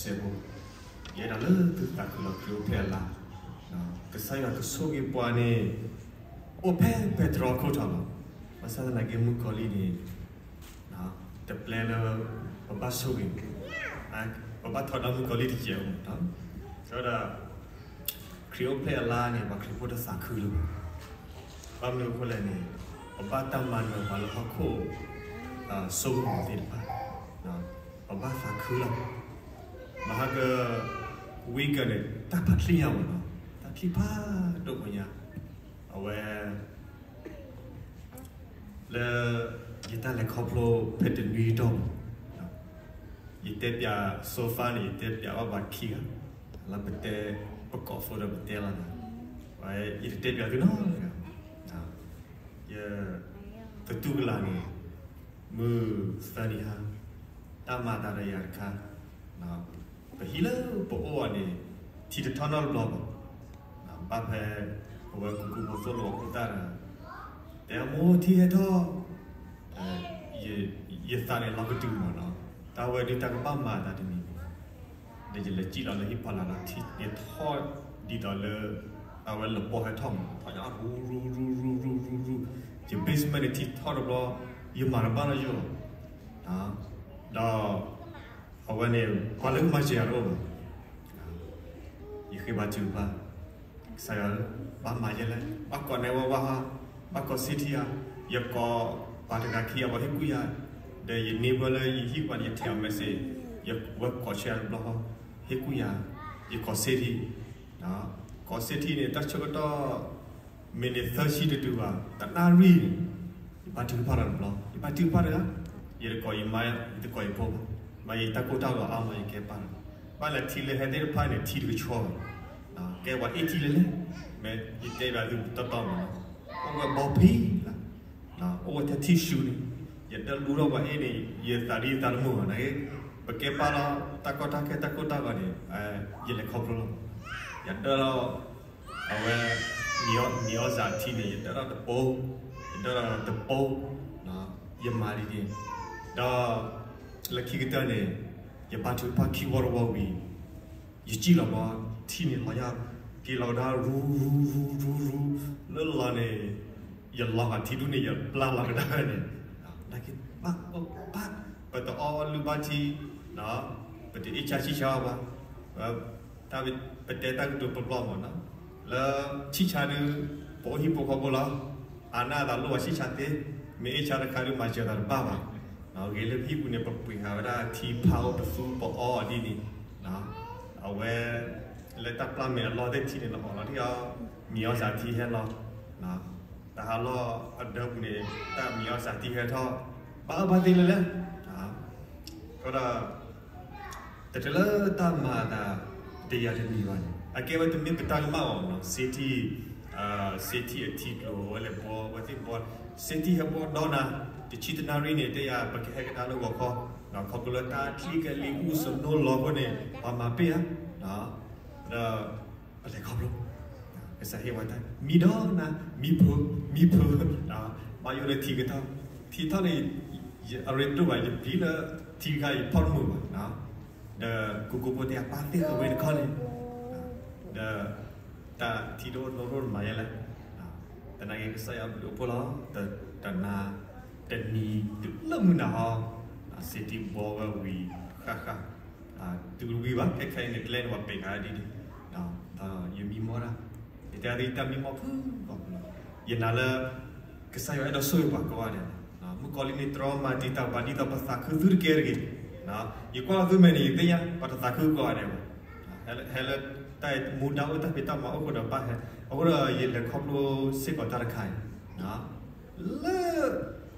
စဲးဖိ, ယအဲၣ်ဒိးလၢသုသးခုလီၤခရံာ်အိၣ်ဖျဲၣ်အလါ, ကစၢ်ယွၤကဆိၣ်ဂ့ၤပှၤန့ၣ် အိၣ်ဖဲဖဲတြီခိၣ်ထီၣ်လီၤ. ဘၣ်ဆၣ်သနာ်က့မုၣ်ကီၤလံၢ်န့ၣ် တပျဲလၢ ပဘၣ်ဆိၣ်ဂ့ၤ, ပဘၣ်ထီဒါမုၣ်ကီၤလံၢ်တစဲးဖိမး, ဒီး ခရံာ်အိၣ်ဖျဲၣ်အလါန့ၣ် ပှၤခရံာ်ဖိတသးခုလၢၤဘၣ်. ဘၣ်မနုၤအဃိလဲၣ်န့ၣ် ပဘၣ်တၢ်မၤနၢၤပှၤလၢဟီၣ်ခိၣ် စိကမီၤသ့ၣ်တဖၣ်, ပဘၣ်သးခုလီၤ. မဟါက ဝံကၢန့ၣ် တၢ်ဖးချံညါမးနီၤ, တၢ်ချံဖးဒိၣ်ဖိညါ, အဝဲ လၢ ယတၢ်လဲၤခီဖျိဖဲတနွံအတီၢ်မး, ယတဲပၠး so far န့ၣ် ယတဲပၠးဘၣ်ပှၤခံဂၤ, လၢပတဲ ပကိးဖိဒီးပတဲလီၤသး, ယတတဲပၠးသုနီတဂၤ, ယ သတူၢ်ကလာ်န့ၣ် မုၢ်သၢနံၤဟါ, တၢ်မၤသးဒီးယၤတခါ, ပဟံၣ်လၢပအိၣ်အီၤန့ၣ် ထံတထီၣ်နီတဘျီဘၣ်, ဘၣ်ဖဲ ပဝဲကူကူဖိသိၣ်လိအခိၣ်သၣ်ဒီး တဲအမိၢ်ထံဟဲထီၣ်, ယသးန့ၣ်လီၤကတုၤမးနီၤ, တၢ်ဝဲဒုးတၢ်ကဘၣ်မၤသးတမံၤမး, ဒီးယလဲၤစံၣ်လီၤလၢဟံၣ်ဖီလာ်လီၤ ထံန့ၣ်ထီၣ်ဒ်သိးလၢ အဝဲလပီဟဲထီၣ်မး, ထီၣ်ညါရူရူရူရူရူရူရူ, ယ basement န့ၣ်ထံထီၣ်တဘျီ, ယမၤတဘၣ်နီတယိာ်ဘၣ်, ဒီး အဝဲန့ၣ် ပှၤလၢကမၤစၢၤယၤတအိၣ်ဘၣ်, ယဃ့ဘါထုကဖၣ်, ကစၢ်ယွၤဧၢ, ဘၣ်မၤယဲလဲၣ်, ဘၣ်ကိးနဲဝဲဝါဟါ, ဘၣ်ကိးစ့ထံဧါ, ယကိးပှၤတဂၤခံဂၤ ပှၤဟ့ၣ်ကူၣ်ယၤ, ဒီးယန့ၢ်ဝဲလၢယဟံၣ်ပှၤန့ၣ် ယထံၣ်အီၤ message, ယဝဲကိးဆၢယၤတဘျီဃီ, ဟ့ၣ်ကူၣ်ယၤ, ယကိးစ့ထံ, ကိးစ့ထံန့ၣ် တၢ်ဆၢကတီၢ် မ့ၢ်န့ၣ်သၢဆံတတုၤဘၣ် တနၣ်ရံၣ်န့ၣ်, ယဘါထုကဖၣ်တၢ်တဘျီ, ယဘါထုကဖၣ်တၢ်, ယတကိးယမါ ယတကိးယဖိဘၣ်, မ့ၢ်ယတၢ်ကိၢ်တၢ်ဂီၤအါမး ယကဲပၢ်တၢ်, ဘၣ်လဲၣ်ထံလၢဟဲသ့ၣ်တဖၣ်န့ၣ် ထံတကဆှီဘၣ်, ကဲပှၤအ့ၣ်ထံလဲၣ်လဲၣ်, မ့ၢ်ယတဲဘၣ်သုတီတီမး, အိၣ်ဝဲဘီဖံလၢ် အိၣ်ဝဲထဲထံၣ်ရှူန့ၣ်, ယဒၢလူထီၣ်ပှၤအ့ၣ်န့ၣ် ယသးဒ်ယသးတမုာ်ဘၣ်နာ်က့, ပကဲပၢ်လီၤ တၢ်ကီတၢ်ခဲတၢ်ကိၢ်တၢ်ဂီၤန့ၣ်, ယလဲၤခီဖျိလီၤ, ယဒၢလီၤ, အဝဲ, မံၤအီၣ်စၢ်ထံန့ၣ် ယဒၢလီၤတပိ, ယဒၢလီၤတပိ, ယမၤဒ်န့ၣ်, ဒီး, လၢခံကတၢၢ်န့ၣ်, ယဘါထုကဖၣ်ခံဝီတဝီဝံၤ ယစံၣ်လီၤဘီ, ထံန့ၣ်လီၤယၤ, က့ၤလီၤကဒါရူရူရူရူရူ, လၢလီၤန့ၣ်, ယလီၤဂာ်ထံဒူၣ်န့ၣ် ယပျၢ်လီၤကဒါဝဲန့ၣ်, နာ်က့, ဘၣ်, ပတအီၣ်လုၢ်ဘၣ်ထံ, ပတအ့ၣ်ဆါဆံၣ်ဆါအီၤဘၣ်, တၢ်ပတဲတၢ်ကတိၤပျီပျီမးနီၤ, လၢဆံၣ်ဆါဒုး, ပအိၣ်ဟံၣ်ဖိဃီဖိလီၤ, အါနၢ်အသးလိၣ်ဘၣ်ဆံၣ်ဆါသ့, မ့ၢ်အ့ၣ်ဆါတခါဒုးမၤစၢၤသးတဘၣ်ဘၣ်, ဂ့ၤလၢပဟံၣ်ပူၤန့ၣ် ပပှ့ၤဃာ်ဝဲဒၣ်ထံဖးအိၣ်ပသူ ပအီအီၤဒ်န့ၣ်, အဝဲ, လၢတၢ်ပျၢ်မဲာ်အလီၢ်သ့ၣ်ထံန့ၣ် လီၤအီၣ်လီၤထံအီၤ, မံၤအီၣ်စၢ်ထံဟဲလီၤ, တၢ်ဟးလီၢ်အဒၢပူၤန့ၣ် တၢ်မံၤအီၣ်စၢ်ထံဟဲထီၣ်, ဘၣ်အၢဘၣ်သီလၢလဲၣ်, ဃိဒီး တတုၤလၢတၢ်မၤအသး တယၤတမံၤဘၣ်န့ၣ် အကဲဝဲတမ့ၢ်ပတၢ်ကမၣ်အီၤနီၤ, စ့ထံ, စ့ထံအထံကျိၤဝဲလဲၤဘှီဝဲသ့ၣ်ဘှီ, စ့ထံဟဲဘှီဒီနၤ, တဆံတနၣ်ရံၣ်န့ၣ် တဲယၤ ပကဟဲကဒါလၢဂီၤခီ, ခီဖျိလၢတၢ်ချံကဲလံာ်အူစနိလီၤအဃိန့ၣ် ပှၤမၤပ့ၢ်ဧါ ပလဲၤခီဖျိ, ကစၢ်ဟ့ၣ်ဝဲတၢ် မံဒီနၤ, မံဖု, မံဖု, ဘၣ်ယိၣ်လၢထံကထီၣ်, ထံထီၣ်န့ၣ်, အရ့ဒိၣ်ဘၣ် ယပျံၤလၢထံတခါ ယဖီၣ်တမုာ်ဘၣ်, ဒီးကူကူဖိတဲ ပၢ်သ့ၣ်ဃဝဲတခီန့ၣ်, ဒီး တၢ်ထံဒိၣ်နိဒိၣ်တမၤယဲလဲၣ်, သနာ်က့ကစၢ်ယွၤဘျုးအိၣ်ဖှိၣ်လီၤ, တနၤ, တနံၤတုၤလၢမုၢ်နၤဟီ, စ့ထံဘှီဝဲဝံၤဃၣ်ဃၣ်, တုၤဝံၤဘၣ် ခဲခဲအံၤန့ၣ် ကျဲန့ၣ် ပှၤပဲာ်ခါဒ်န့ၣ်, ဒီးယမံမီၢ်တၢ်, ယတဲဒ်တၢ်မံမီၢ်ဖုၣ်ကိာ်ပူၤလီၤ, ယနာ်လၢ ကစၢ်ယွၤအဲၣ်ဒိးဆိၣ်ဂ့ၤပှၤကိးဂၤဒဲးလီၤ, မုၣ်ကီၤလံၢ်န့ၣ် တြီမၤတံာ်တာ်ပှၤဒ်သိးပသးခုသုတကဲတဂ့ၤ, ယကွၢ်လီၤသုမဲာ်န့ၣ် ယသ့ၣ်ညါ ပှၤတသးခုကိးဂၤဒဲးဘၣ်, ဟဲလၢတၢ်မူဒါအိၣ် တၢ်ဖံးတၢ်မၤအိၣ်ဃိဒီးဘၣ်ဟဲ, အဃိဒီးယလဲၤခီဖျိစ့ၢ်ကီးတၢ်တခါအံၤ, လၢ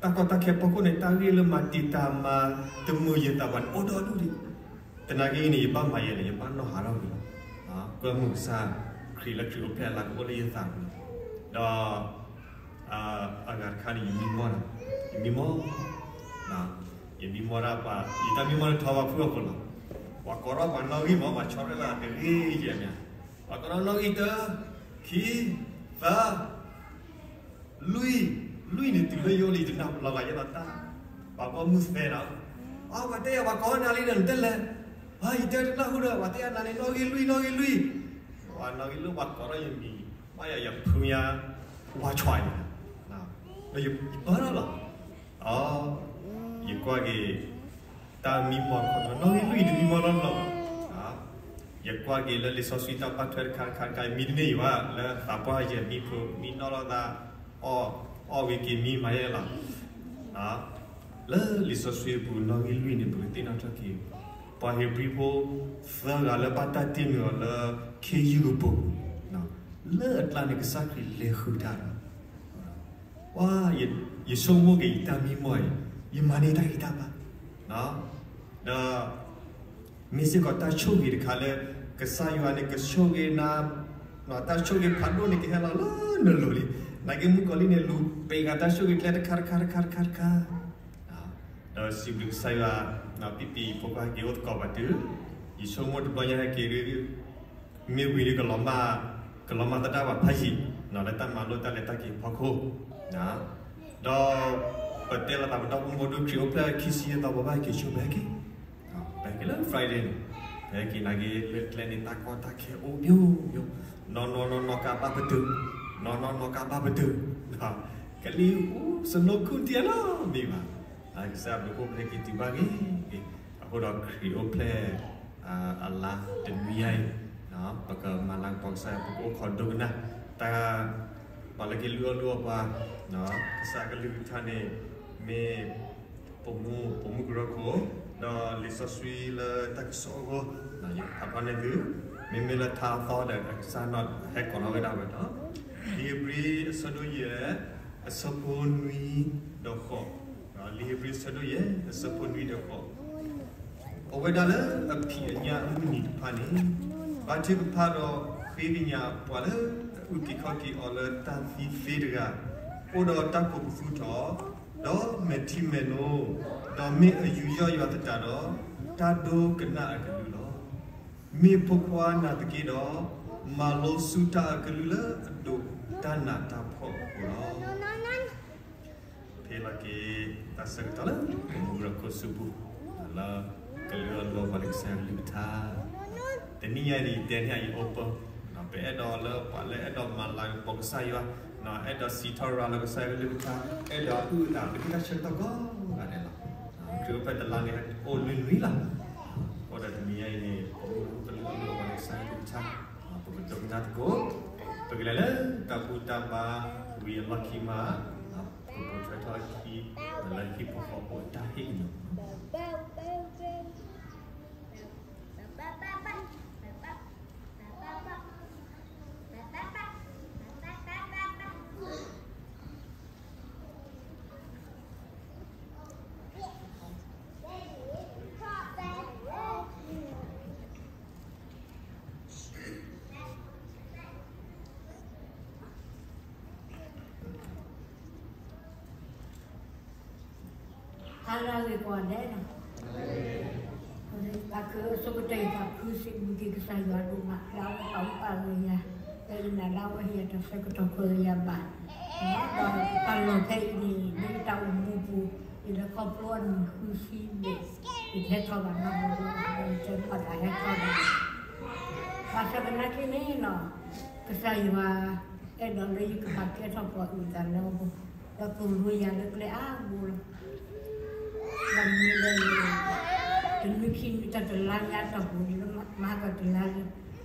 တၢ်ကီတၢ်ခဲဖီခိၣ်န့ၣ် တၢ်ဂ့ၢ်လၢမၤတံာ်တာ်မၤတမုာ်ယသးပှၤန့ၣ် အိၣ်ဒီဒူၣ်ဒံး, သနာ်က့အံၤန့ၣ် ယဘၣ်မၤယဲလဲၣ် ယဘၣ်နီၣ်ဟးထီၣ်ဝံၤလီၤ, ကွဲမုာ်ကစၢ်ခရံာ်လၢခရံာ်အိၣ်ဖျဲၣ်အလၤကအိၣ်လၢယသးပူၤ, ဒီး အဂၤတခါန့ၣ် ယမံမီၢ်, ယမံမီၢ်, ယမံမီၢ်ဒၣ်ပှၤ ယတၢ်မံမီၢ်န့ၣ်ထီဘၣ်ဖုၣ်အီၤဖိလီၤ, ပှၤကိးထီၣ်ပှၤနီၣ်ဂံၢ်မး ပှၤဆီရဲၣ်လၢတဂ့ၤယဲၢ်မး, ပှၤကိးထီၣ်နီၣ်ဂံၢ်တၢ, ခံ, သၢ, လွံၢ်, လွံၢ်န့ၣ်တုၤလၢယအိၣ်လံ ယတနၢ်ပလီၤဂာ်ယဲလီၤတၢ်, ပှၤဘီမုၢ်သဲဒီး, အပှၤတဲယၤ ပှၤကိးနၤလံဒီးနတလဲၤ ပှၤယတဲတနၢ်ဟူဒီး ပှၤတဲအနၤန့ၣ် နီၣ်ဂံၢ်လွံၢ် နီၣ်ဂံၢ်လွံၢ်, ပှၤနီၣ်ဂံၢ်လွံၢ် ပှၤကိးထီၣ်ယမံၤ, ဘၣ်ယၤယဖုညါ ဝါဆွးယၤ, ဒီးယပၢထီၣ်လီၤ, ယကွၢ်က့ၤ တၢ်မံမီၢ်ခီဖျိနီၣ်ဂံၢ်လွံၢ် တမံမီၢ်နီတဘျီဘၣ်, ယကွၢ်က့ၤလၢလံာ်စီဆှံတၢ်ဘၣ်ထွဲတခါတခါတခါ မံတန့ၢ်ယံၤဘၣ် လၢသးပှၢ်ယဲၢ်မံဖိ မံနီၣ်လိာ်သး အီၣ် အီၣ်ဝံၤက့ၤမံမၤယဲၢ်လီၤ. လၢလံာ်စီဆှံအပူၤ နီၣ်ဂံၢ်လွံၢ်န့ၣ် ပကသ့ၣ်နီၣ်ထီၣ်က့ၤ ပှၤဧ့ၤဘြံၤဖိ သၢဂၤလၢဘၣ်တၢ်တ့ၢ်မုၢ်အီၤလၢ ခ့ယုၢ်ကပူၤ, လၢအကျါန့ၣ် ကစၢ်ခရံာ်လဲၤဃုာ်တၢ်ဒီး ပှၤ ယဆိကမိၣ်က့ၤယတၢ်မံမီၢ်အံၤ ယမၤန့ၢ်တၢ်ဂ့ၤတၢ်ဘၣ်, ဒီး မ့ၢ်စ့ၢ်ကီးတၢ်ဆိၣ်ဂ့ၤတခါလၢ ကစၢ်ယွၤန့ၣ် ကဆိၣ်ဂ့ၤနၤ, တၢ်ဆိၣ်ဂ့ၤဖးဒိၣ်န့ၣ် ကဟဲလီၤလၢနလိၤလံ, နာ်က့မုၣ်ကီၤလံၢ်န့ၣ် လူၤပ့ၤဂၤတၢ်ဆိၣ်ဂ့ၤကျဲတခါတခါတခါတခါတခါ, ဒီးစံးဘျုးကစၢ်ယွၤ, ပံပံၤဖိခွါဟဲက့ၤအိၣ်သကိးပှၤတုၤ, ယဆိကမိၣ်တဘျီညါဟဲက့ၤ မ့ၢ်ဝံၤဒီး ကလီၤမၢ်သဒၣ်ပှၤဖးယံာ်, လၢတၢ်မၤလိတၢ်လဲၤတၢ်က့ၤအဖီခိၣ်, ဒီး ပတဲလီၤသးပဒီပုၢ်ဝဲၢ်ဒိၣ် ခရံာ်အိၣ်ဖျဲၣ်ခံဆံယဲၢ်သီ ပဘၣ်ဟဲက့ၤဆိ ပဟဲက့ၤ, ပဟဲက့ၤလၢ Friday န့ၣ်, ပဟဲက့ၤနာ်က့ၤလၢကျဲန့ၣ် တၢ်ကီတၢ်ခဲအိၣ်ဘၣ်ဘၣ်, နီၢ်နီၢ်နီၢ်နီၢ်ကါဘၣ်ပတုာ်, နီၢ်နီၢ်နီၢ်ကါဘၣ်ပတုာ်, ကလံၤအူ စနိးခူၣ်တံၢ်လီၤမ့ၢ်ဘၣ်, ကစၢ်ဘျုးဖှိၣ် ပဟဲက့ၤတုၤဘၣ်က့ၤ, အဃိဒီးခရံာ်အိၣ်ဖျဲၣ် အလါတနွံညါအံၤ, ပကမၤလၤကပီၤကစၢ်ယွၤ ပကအိၣ်ခိးဒိကနၣ်တၢ်, ပှၤလၢကလုၢ်အီၣ်လုၢ်အီပှၤ, ကစၢ်ကလုၢ်ကထါန့ၣ် မ့ၢ် ပမူ ပမူကရၢခိၣ်, ဒီးလံာ်စီဆှံလၢတၢ်ကစီၣ်အဂီၢ်, ယဖးဖီန့ၢ်သု, မ့မ့ၢ်လၢထါအသီဒီး ကစၢ်နီၣ်ဟဲကိးလီၤဝဲဒၣ်ဝဲဒီး, လံာ်ဧ့ၤဘြံၤအဆၢဒိၣ်ယဲၢ် အဆၢဖိနွံဒီးဃိး, လံာ်ဧ့ၤဘြံၤအဆၢဒိၣ်ယဲၢ် အဆၢဖိနွံဒီးဃိး အဝဲဒၣ်လၢအဖံးအညၣ်အမုၢ်နံၤတဖၣ်န့ၣ်, ဘါထုကဖၣ်ဒီးဃ့ကညးပှၤလၢအအုၣ်က့ၤခီၣ်က့ၤအီၤလၢတၢ်သံသ့တဂၤ, အိၣ်ဒီးတၢ်ကိးပသူထီၣ်, ဒီးမဲာ်ထံမဲာ်နိ, ဒီးမ့ၢ်အယူးယီၣ်ယွၤသတးဒီး, တၢ်ဒိကနၣ်အကလုၢ်လီၤ. မ့ၢ်ဖိခွါနာ်သက့ဒီး, မၤလိဆူတၢ်အကလုၢ်လၢအဒိးတၢ်နးတၢ်ဖှီၣ်အပူၤလီၤ. ဖဲလီၤက့ၤတၢ်ဆၢကတီၢ်လၢ ပမူကရၢခိၣ်ဆူပူၤ, လၢကလုၢ်အီၣ်လုၢ်အီပှၤလၢကစၢ်ယွၤကလုၢ်ကထါ, တနံၤညါအံၤ ယတဲန့ၢ်အံၤ open, ပအဲၣ်ဒိးလၢပှၤလၢအဲၣ်ဒိးမၤလၤကပီၤကစၢ်ယွၤ, အဲၣ်ဒိးစံးထီၣ်ရၤလီၤကစၢ်ယွၤကလုၢ်ကထါ, အဲၣ်ဒိးအုၣ်အသးလၢတၢ်ဆၢကတီၢ်ကိးဂၤဒဲးလီၤ. ခရံာ်အိၣ်ဖျဲၣ်တလါန့ၣ် အိၣ်လွံၢ်နွံလီၤ. အဃိဒီးတနံၤညါအံၤန့ၣ် ပမူကရၢခိၣ်ကလုၢ်အီၣ်လုၢ်အီပှၤလၢကစၢ်ယွၤကလုၢ်ကထါ, ပကဒိကနၣ်သကိး, ပကလဲၤလၢတၢ်ဘူၣ်တၢ်ဘါဝံၤအလီၢ်ခံမး, ပကပိာ်ထွဲထီၣ်အခံ, လၢဟံၣ်ဖိဃီဖိအတၢ်ဟ့ၣ်ကညး ဟါလၢအဂ့ၤကိးဂၤဒဲးလီၤ. တၢ်ကစီၣ်ကတၢၢ်အံၤ ပဃ့စံးဘျုးက့ၤကစၢ်ယွၤဒိၣ်မး လၢအဝဲပာ်မူပာ်ဂ့ၤယၤ, ဖဲယနာ်လၢအဝဲဟ့ၣ်ယၤတၢ်ဆၢကတီၢ်ခွဲးယာ်ဘၣ်, ဒီးတၢ်လီၢ်ဖဲအံၤန့ၣ် လၢယတၢ်အိၣ်မူပူၤ, ယလဲၤခီဖျိအနံၣ်ဃုဆံဘျဲၣ်, ယတဟဲထီၣ်ဘၣ်နီတဘျီဘၣ်, ယတဲဘၣ်သးဟဲထီၣ်ဘၣ် ဘၣ်ဆၣ်သနာ်က့န့ၣ်လီၤ, ကစၢ်ယွၤအဲၣ်ဒိးလၢယကဘၣ်ကဲထီၣ်ပှၤအုၣ်သးလၢအပူၤ, ဒီးသိၣ်လိယၤလၢကျဲအါဘိလီၤ. ဘၣ်မနုၤလဲၣ်န့ၣ်, တနွံခံနွံတၢ်တလါညါတၢ်ပူၤန့ၣ် လၢမဟါကတလါလၢ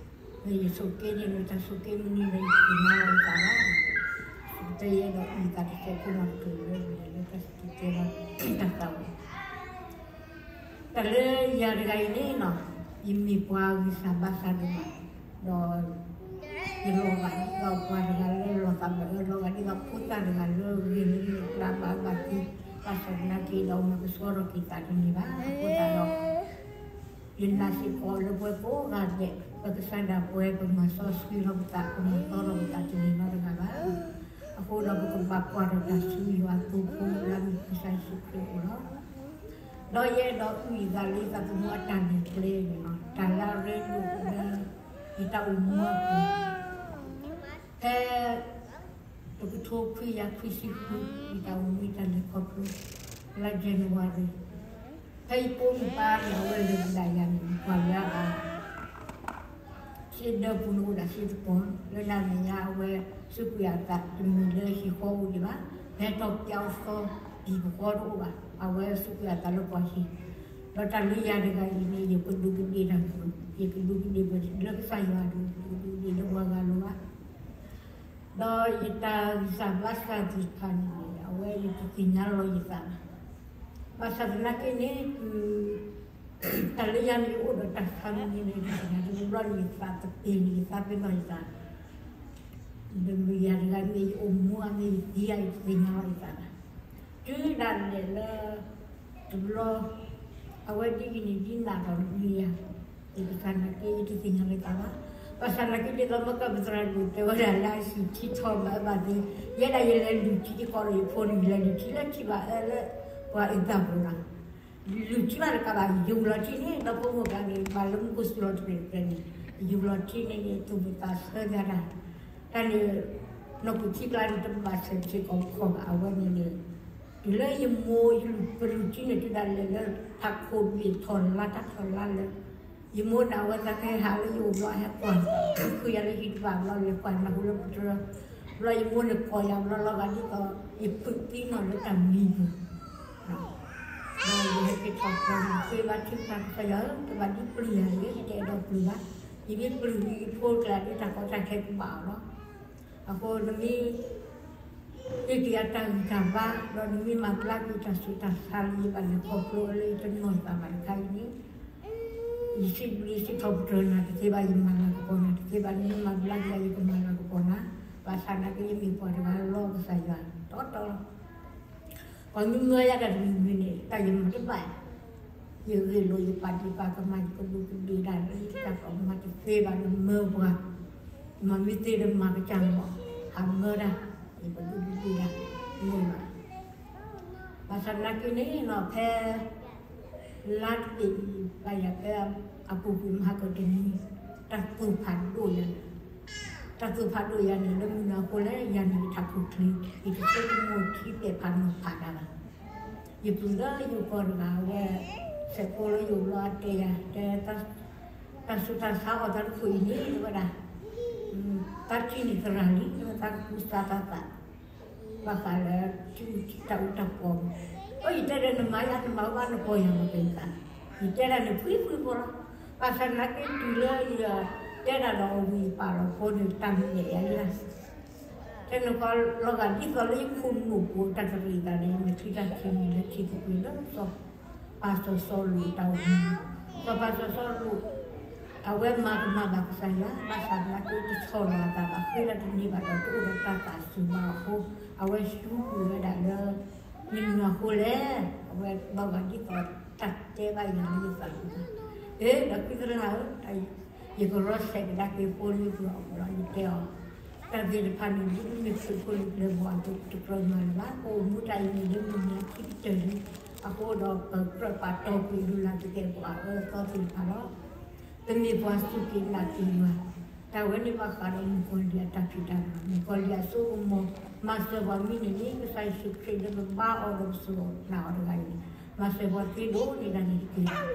လၢယဆိးက့န့ၣ် လၢတၢ်ဆိးက့မနုၤလၢယသ့ၣ်ညါလီၤယသးလီၤ. ပတဲယဲဒီးအုၣ်သးတစဲးဖိမၤတချုးလၢယလဲၤလၢတၢ်စူးကဲလီၤတၢ်သးဝဲ တၢ်လၢယၤတဂၤအံၤန့ၣ်လီၤ, ယမ့ၢ်ပှၤဂံၢ်စၢ်ဘါစၢ်ဒိၣ်မး, ဒီး ယလီၤဂာ်ဒ်သိးပှၤတဂၤလၢလီၤသးဘၣ်အၢ, လီၤဂာ်ဒ်သိးဖိသၣ်တဂၤလၢဂ့ၤလၢလၢပျၢ်ဘၣ်ဘၣ်သ့, ဘၣ်ဆၣ်သနာ်က့ဒီး မၤကဆှီထီၣ်က့ၤသးတန့ၢ်ဘၣ်. အဃိသတးဒီး ယနာ်စ့ၢ်ကီးလၢပဝဲကိးဂၤဒဲး ပကစၢ်ဒၣ်ပဝဲ ပမၤစီဆှံလီၤပသး ပမၤသီလီၤပသးတန့ၢ်နီတဂၤဘၣ်. အဃိဒီးပကဘၣ်ကွၢ်ထီၣ်တၢ်ဆူယွၤအသိဖိလၢအမ့ၢ်ကစၢ်ယ့ၣ်ၡူးခရံာ်အအိၣ်လီၤ. ဒီးယအဲၣ်ဒိးအုၣ်ယသးလၢယသးသမူအတၢ်လဲၤကျဲန့ၣ်လီၤ. တၢ်လၢအရ့ဒိၣ်လၢ ယတၢ်အိၣ်မူအပူၤ ဖဲ တကထိခွံကယၤခွံဆံဃု ယတၢ်အိၣ်မူတၢ်လဲၤခီဖျိ လါ January ဖဲယဖိမုၣ်ပၢ်န့ၣ် အဝဲလဲၤဒၣ်ယၤန့ၣ် ပှၤလၢ သ့ၣ်ဒၢပူၤန့ၣ်အိၣ်ဒၣ်သ့ၣ်တပီၤ လၢတၢ်မဲာ်ညါအဝဲစူးကွံာ်အသးတမံၤလၢဟံၣ်ဃီအိၣ်ဒံးဘၣ်, ဖဲတီၢ်ပၠးအီၤသီ ဟံၣ်ပဃီတအိၣ်ဘၣ်, အဝဲစူးကွံာ်အသးလၢပှၤဟံၣ်, ဒီးတၢ်လၢယၤတဂၤအံၤန့ၣ် ယကဒူးကဒ့ၣ်တၢ်မုာ်, ယကဒူးကဒ့ၣ်ပှၤလၢကစၢ်ယွၤဒီး ယကဒူးကဒ့ၣ်လၢပှၤဂၤလိၤဘၣ် ဒီးယတၢ်ဂံၢ်စၢ်ဘါစၢ်သ့ၣ်တဖၣ်န့ၣ် အဝဲယတသ့ၣ်ညါလီၤယသးဘၣ်. ဘၣ်ဆၣ်သနာ်က့န့ၣ် တၢ်လၢယၤန့ၣ်အိၣ်ဒီးတၢ်ဆါမံၤန့ၣ် တသ့ၣ်ညါတဘျီန့ၣ် ယသးသပ့ၤန့ၣ် ယသးပ့ၤနီၣ်ယသး ဒီးမ့ၢ်ယၤတဂၤမ့ၢ်ယအိၣ်မူဧါ မ့ၢ်ယသံဧါ ယတသ့ၣ်ညါလီၤယသးဘၣ်. တုၤဒၣ်လဲာ်လၢ တဘျီ အဝဲဒ်အံၤန့ၣ် ဒ်နးထီၣ်န့ၢ်ယၤ, ယကစၢ်နာ်က့ ယတသ့ၣ်ညါလီၤယသးဘၣ်. ဘၣ်ဆၣ်သနာ်က့ ဒ်သိးမ့ၢ်ကပသရၣ်ဒိၣ်တဲဝဲဒၣ်လၢအဟံၣ်ထံထီၣ်ဘၣ်ဘၣ်သ့, ယဲဒၣ်ယလဲၤလုၢ်ထံယကီးဒီးယဖိန့ၣ် ယလဲၤလုၢ်ထံလၢထံဘၣ်အၢလၢ ပှၤအ့ၣ်သၣ်ပူၤလီၤ လုၢ်ထံဘၣ်တကးဘၣ် ယဝံၤလီၤထံန့ၣ် ဒီဖိမိၢ်ကျါန့ၣ် ဘၣ်လၢမူခိၣ်စူၤလီၤတပှဲၤတပှဲၤန့ၣ် ယဝံၤလီၤထံန့ၣ် သူၣ်ဘၣ်သးဆၢယၤတၢ်, တၢ်န့ၣ် နီၢ်ခိၣ်ထံကျါန့ၣ် တဘၣ်ဆဲးစ့ၢ်ကီးခီၣ်ဘၣ် အဝဲန့ၣ်န့ၣ် တုၤလၢယမိၢ်ယလုၢ်ပလုၢ်ထံန့ၣ် တုၤဒၣ်လဲာ်လၢ ထးခိၣ်ဘ့ၣ်ထီၣ်လါတၢ်ထီၣ်လါလၢ ယမိၢ်န့ၣ် အဝဲသးကဟဲဟးလၢယအိၣ်ဘျီ ဟဲကွၢ်ဃုာ်ယၤလၢဟံၣ်တဖၣ်ဘျီ လဲၤကွၢ်နၢ်ဟူလၢပတြၢၤ, ဘျီယမိၢ်န့ၣ်ကိးယၤဘျီလီၤဂာ်ဒ်သိး ယဖုးသံနီၢ်လၢတၢ်မံပူၤ ဒီးယဟဲက့ၤထီၣ်ပၢၤန့ၣ် ဃ့ဘါထုကဖၣ်ကစၢ်ယွၤဧၢ တဘၣ်ဒ်ပျုၢ်ယၤတဂ့ၤ ယတအဲၣ်ဒိးပျုၢ်ဘၣ်, ယမ့ၢ်ပျုၢ်လံယဖိကျါဒ်တၢ်ကီတၢ်ခဲကဘၣ်အီၤလီၤ. အဃိနမ့ၢ် ဟ့ၣ်က့ၤယၤတၢ်ဂံၢ်တၢ်ဘါ ဒီးနမ့ၢ်မၤဘျါက့ၤတၢ်ဆူးတၢ်ဆါလၢ ယဘၣ်လဲၤခီဖျိလၢယတနီၢ်သးဘၣ်တခါအံၤန့ၣ် ယစံးဘျုးစံးထီၣ်ပတြၢၤနၤတသ့ဘၣ် ယမၤလၤကပီၤနၤတသ့ဘၣ် နမ့ၢ်မၤဘျါက့ၤယၤ ယကမၤလၤကပီၤနၤ, ဘၣ်ဆၣ်သနာ်က့ယမ့ၢ်ပှၤတဂၤလၢအကစၢ်ယွၤတီတီလီၤ. ပှၤမ့ၢ်မၢယၤတၢ်တမံၤမံၤန့ၣ် တၢ်ယမၤတဘၣ်, ယဂ့ၢ်လိာ်ယပာ်ဒ့ၣ်ပာ်ကမၣ် ယကဒူးကဒ့ၣ်တၢ်လၢယတၢ်ကီမၤတသ့ဘၣ်ဒီးမၢပှၤ, မၤမ့ၢ်သ့ဒီးမၤကစၢ်မီၤ, ဟးမၢတၢ်, ယကဒူးကဒ့ၣ်တၢ်, မ့ၢ်ဘၣ် ဘၣ်ဆၣ်သနာ်က့န့ၣ်နီၤ ဖဲ လါတဘ့ၣ်အံၤ ဘၣ်ယၤဖဲအပူၤကွံာ်မဟါကတနံၤ, တၢ်သူၣ်ဖးဒိၣ်ယၤန့ၣ်, တၢ်သူၣ်ဖးဒိၣ်ယၤန့ၣ် လၢမုၢ်နၤအဃိလဲၣ် ယၤန့ၣ်ယထးခိၣ်ချ့, ယတဆိကမိၣ်ထံပဲာ်ဖးနီၤဖးတၢ်ဘၣ်. ယပုၢ်လၢယိၤကီၢ်တဂၤဝဲ စဲးဖိလၢယိၤဘျီအတဲယၤ တဲ တၢ်ဆူးတၢ်ဆါအီၤသးတခိၣ်အံၤန့ၣ် တဲဝဲဒၣ်, သးထံၣ်န့ၢ်သရၣ်လံ တဲဝဲသးကကူစါသးသး ဘၣ်ဃးလၢ ထံအူထံတၢ်အူတၢ်ပီၤ, အၢ ယတဲဒီးနမၤယၤ နမၤဝဲဘၣ်နပီၢ်ယၤမ့ၢ်ကဲသး, ယတဲဒၣ်န့ၣ် ဖှံဖှံဖိလီၤ, ဘၣ်ဆၣ်သနာ်က့တုၤလၢယတဲဒၣ်ဒီးအဝံၤယပာ်လီၤဖိန့ၣ် တၢ်မံၤလဲၣ်ယၤလံ, တဲနကီလီၤဂာ်ဒ်သိးလၢယခိၣ်နူာ်ပူၤတၢ်တရံးသးန့ၣ် မ့ၢ်ထံတၢ်ထံၣ်န့ၣ်လၢထံသကွံာ်လၢစီၤ ပၢ်စီၤစီလူးတၢ်အိၣ်မူ, စီၤပၢ်စီၤစီလူး အဝဲမၤကမၣ်ဘၣ်ကစၢ်ယွၤ ဘၣ်ဆၣ်သနာ်က့တဆီၣ်လီၤအသးဘၣ် ဃ့လၢတန့ၢ်ဘၣ်ဒီးတအိၣ်ဒီးတၢ်သးစူၤဘၣ်အဃိ အဝဲစူးကွံာ်ဝဲဒၣ်လၢ မနုၤအဃိလဲၣ်, အဝဲဘၣ်ဂာ်ဒ်သိးတၢ်တဲဘၣ်ယၤလၢယသးပူၤ, အ့ ဒီးကွံသရၣ်ဧၢ ယကရီစဲးကဒါက့ၤဖိလံပူၤအီၤဒီး ယတဲအီၤ, တၢ်သ့ၣ်တဖၣ်န့ၣ် ဒ်မ့ၢ်သုးဖိလံၤကျဲဘၣ်အသိး တကြၢးမၤလၢၤဘၣ်, ပအိၣ်မူတၢ်အံၤန့ၣ် လၢမုၢ်နံၤခံကတၢၢ်လံ, အဃိဒီးပကြၢးပာ်တီပှၤဒုးလၢ်သကဲးပဝးအၢသီသ့ၣ်တဖၣ်လီၤ. ပမ့ၢ်ပှၤစူၢ်က့ၤနာ်က့ၤယွၤ, တၢ်ဝဲန့ၣ်ဘၣ်ဃးဒီးမုၣ်ကီၤလံၢ်အတၢ်ဖံးတၢ်မၤ, မုၣ်ကီၤလံၢ်အစိကမီၤ, မၤစၢၤပှၤမံၤန့ၣ်န့ၣ် ကစၢ်ယ့ၣ်ၡူးခရံာ်လၢပဘါအီၤဒီးပစိာ်နာ်အီၤတဂၤအံၤန့ၣ်, မၤစၢၤပှၤသ့ဒိၣ်န့ၢ်ဒၣ်န့ၣ်တက့ၢ်, ဒီး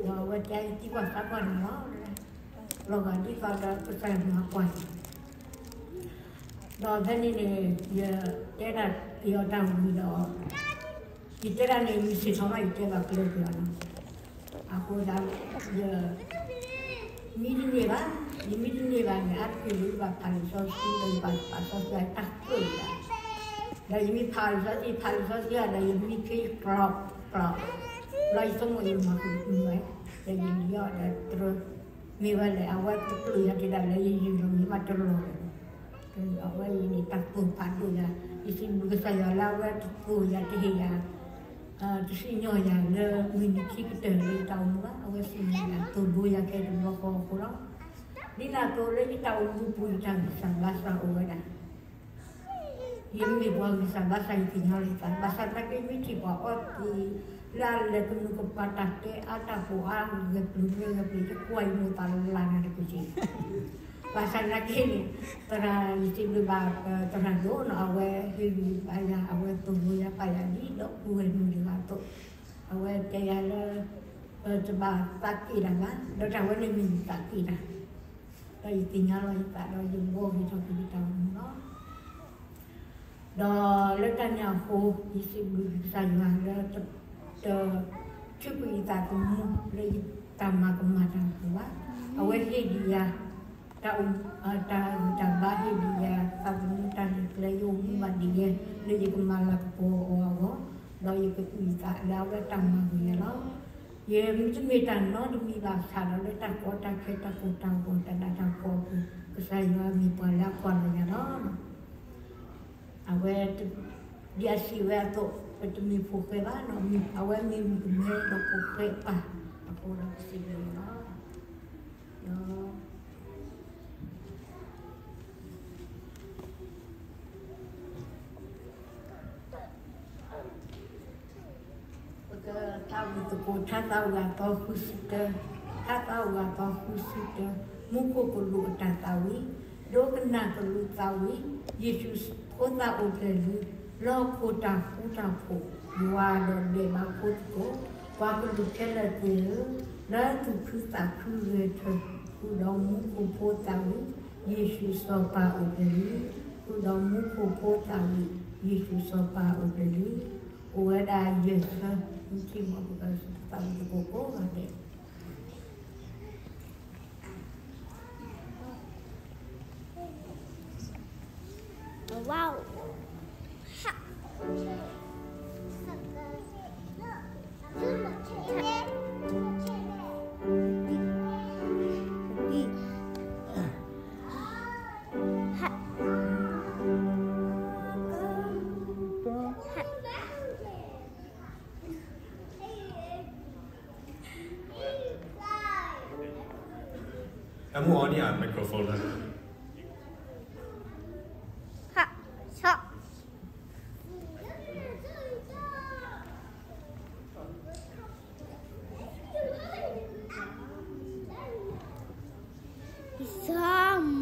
အဝဲတဲယသံကွၢ်သးကွၢ်နၤလီၤ, လီၤဂာ်ဒ်သိးဒီးကစၢ်ယွၤမၤကွၢ်န့ၣ် ဒီးဖဲန့ၣ်န့ၣ် ယတဲဒၣ်က့ၤအီၤတၢ်ဝံၤဒီး ယတဲဒၣ်န့ၣ် မုၢ်ဆ့ၣ်ထီၣ်ဘၣ် ယတဲဘၣ်ကျဲက့ၤအီၤလီၤ. အဃိဒၣ် ယ မံတန့ၢ်ဘၣ်, ယမံတန့ၢ်ဘၣ်န့ၣ် အါတက့ၢ်လၢယဘၣ်ဖးလံာ်စီဆှံ ဒီးယဘၣ်ဖးလံာ်စီဆှံအတၢ်ကျိၣ်ယၤ, ဒီးယမ့ၢ်ဖးလံာ်စီဆှံ ဖးလံာ်စီဆှံဒီး ယမံခ့ကျီၢ်ကျီၢ်, ဘျီယဆိကမိၣ်ယမၤဃုာ်တမုာ်ဝဲ, ဒီးယလံၤအီၤဒီးတြၢ မ့ၢ်ဝဲလဲၣ် အဝဲတကျိၣ်ယၤတ့ၢ်ဒၣ်လၢယယုၢ်လီၤ ယဘၣ်တလီၤလၢၤ အဝဲအံၤန့ၣ် တၢ်သူၣ်ဖးဒိၣ်ယၤ, ယစံးဘျုးကစၢ်ယွၤလၢအဝဲတသူၣ်ယၤတဟ့ၣ်ယၤ, တစံၣ်ညီၣ်ယၤလၢမုၢ်နံၤခံကတၢၢ်လၢယတၢ်အိၣ်မူဘၣ်, အဝဲစံၣ်ညီၣ်ယၤ သိၣ်လိယၤခဲတဘျီဃီအဃိလီၤ. ဒ်န့ၣ်အသိးလၢယတၢ်အိၣ်မူပူၤ ယတၢ်ဂံၢ်စၢ်ဘါစၢ်အိၣ်ဝဲဒၣ် ယမ့ၢ်ပှၤဂံၢ်စၢ်ဘါစၢ် ယသ့ၣ်ညါလီၤယသး, ဘၣ်ဆၣ်သနာ်က့ မ့ၢ်ထံၣ်ပှၤအီသံး လၢအလဲၤကနူၤကပၤတၢ်တဲအါ တၢ်ကိးအါ ဂဲၤပျုၤမ့ၢ်ဂဲၤပျုၤ ယကွၢ်ယမိၢ်သးလၢ်နၤတက့ၢ်. ဘၣ်ဆၣ်သနာ်က့န့ၣ် သရၣ်ယစံးဘျုးဘၣ် သရၣ်ဒိၣ်နီၤ အဝဲဟ့ၣ်ဂံၢ်ဘါယၤ အဝဲသိၣ်လိယၤပာ်ယၤဒ်ဒီပုၢ်ဝဲၢ်မုၣ်တဂၤအသိး, အဝဲတဲယၤလၢ ပတဘၣ်သးက့ၣ်တၢ်ဘၣ်, ဒီးတၢ်ဝဲန့ၣ်မ့ၢ်ယသးက့ၣ်တၢ် ဒီးယသ့ၣ်ညါလီၤယသးဒီးယဘှီဂ့ၤထီၣ်က့ၤယတၢ်အိၣ်မူလီၤ. ဒီးလၢတၢ်န့ၣ်အဃိ, ယစံးဘျုးကစၢ်ယွၤလၢ တထုးကွံာ်ယသးသမူလၢယတၢ်မၤကမၣ်တၢ်အပူၤဘၣ်. အဝဲဟ့ၣ်ဒံးယၤ တၢ်အ, တၢ်ဂံၢ်တၢ်ဘါ, ဟ့ၣ်ဒံးယၤသးသမူတၢ်လဲၤကျဲ, ယအိၣ်မူဘၣ်ဒံးယဲ လၢယကမၤလၤကပီၤအီၤအဂီၢ်, ဒီးယကအုၣ်သးလၢအဝဲတၢ်မၤဂ့ၤယၤလီၤ. ယမ့တမ့ၢ်တၢ်နီတမံၤဘၣ်ဆၣ်ဒီး လၢတၢ်ကီတၢ်ခဲ တၢ်ကိၢ်တၢ်ဂီၤ တၢ်နးတၢ်ဖှီၣ်အပူၤ, ကစၢ်ယွၤမ့ၢ်ပှၤလၢအကွၢ်လီၤယၤလီၤ. အဝဲ, ဒ်အစံးဝဲအသိး, ပတမ့ၢ်ဖိၣ်ဃဲဘၣ်, အဝဲမ့ၢ်မုၣ်ကမဲဒီးဖိၣ်ဃဲအပၢ်အဃိဒီး ပစံးဘျုးအီၤလီၤ. ပကသးဝံၣ်သကိး ထါသးဝံၣ်အသီဃုဆံတၢ, ထါသးဝံၣ်အသီဃုဆံတၢ, မူခိၣ်ကလူးအတၢ်သးဝံၣ်, ဒိကနၣ်ကလူးသးဝံၣ်, ယ့ၣ်ၡူးဖိသၣ်အိၣ်ဖျဲၣ်လံ, လၢဟီၣ်ခိၣ်တၢ်ဃူတၢ်ဖိး, ယွၤဒီးဒဲးဘးဖိသကိး, ပှၤကလုာ်ခဲလၢာ်သ့ၣ်ဧၢ, လၢသူၣ်ခုသးခုဂဲၤထၢၣ်, ဃုာ်ဒီးမူခိၣ်ဖိသးဝံၣ်, ယ့ၣ်ၡူးစီၤပၤအိၣ်ဖျဲၣ်လံ, ဃုာ်ဒီးမူခိၣ်ဖိသးဝံၣ်, ယ့ၣ်ၡူးစီၤပၤအိၣ်ဖျဲၣ်လံ, အိၣ်ဝဲဒၣ်ယဲၢ်ဆၢ, မုၢ်ထံမီၢ် ပကသးဝံၣ်သကိးကိးဂၤဒဲး. Em muốn on your microphone. Somewhere.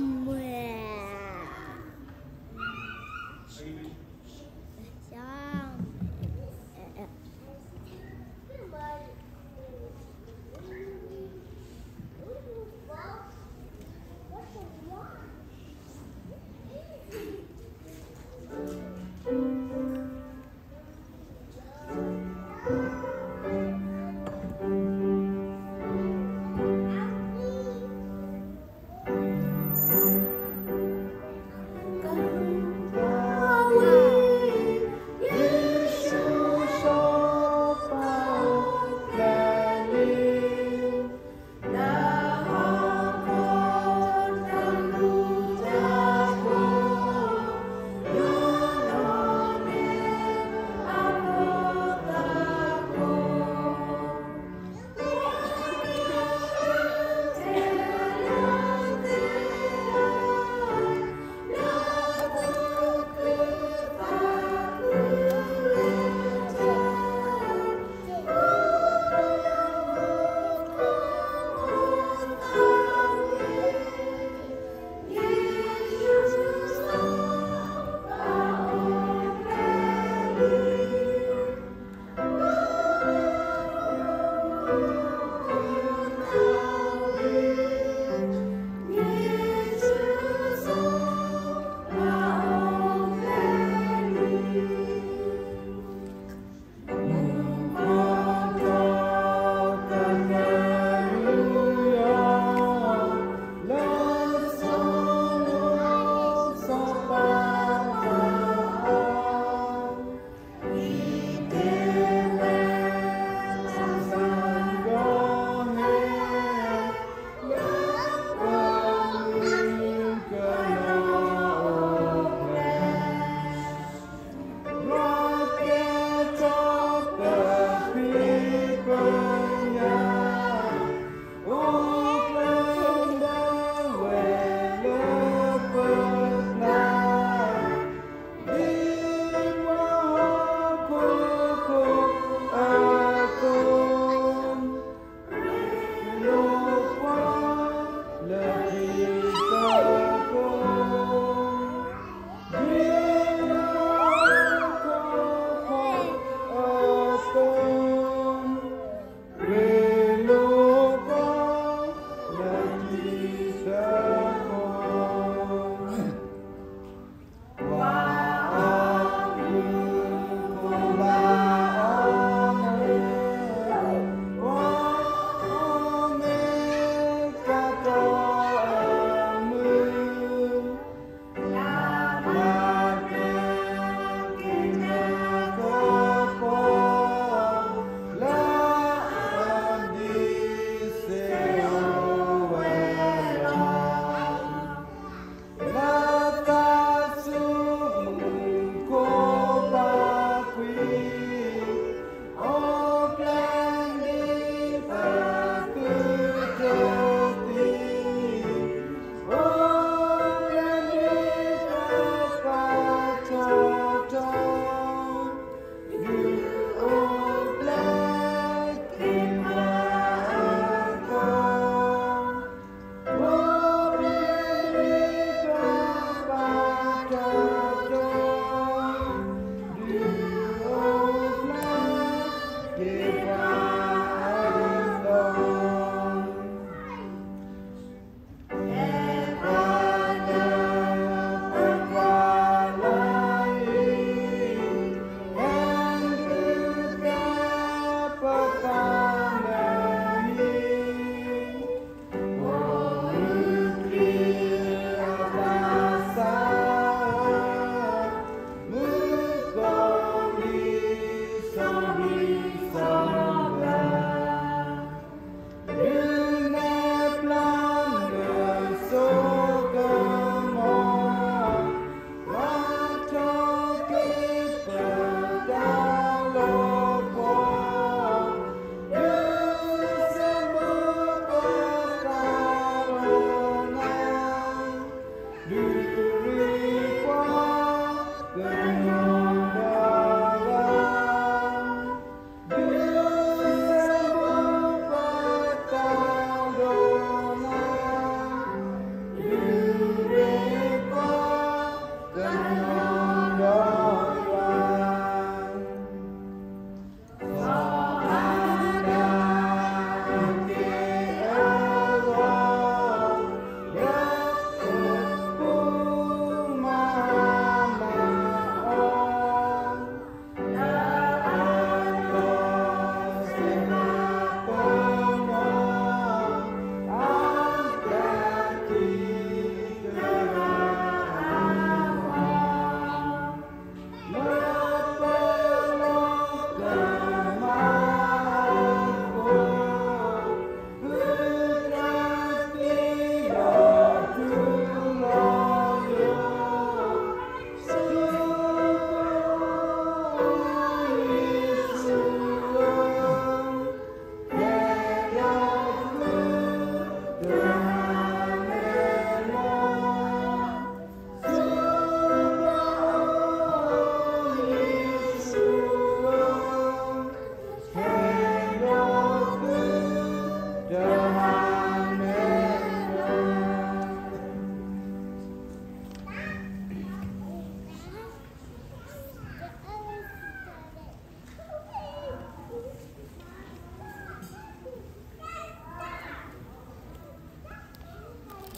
Somewhere.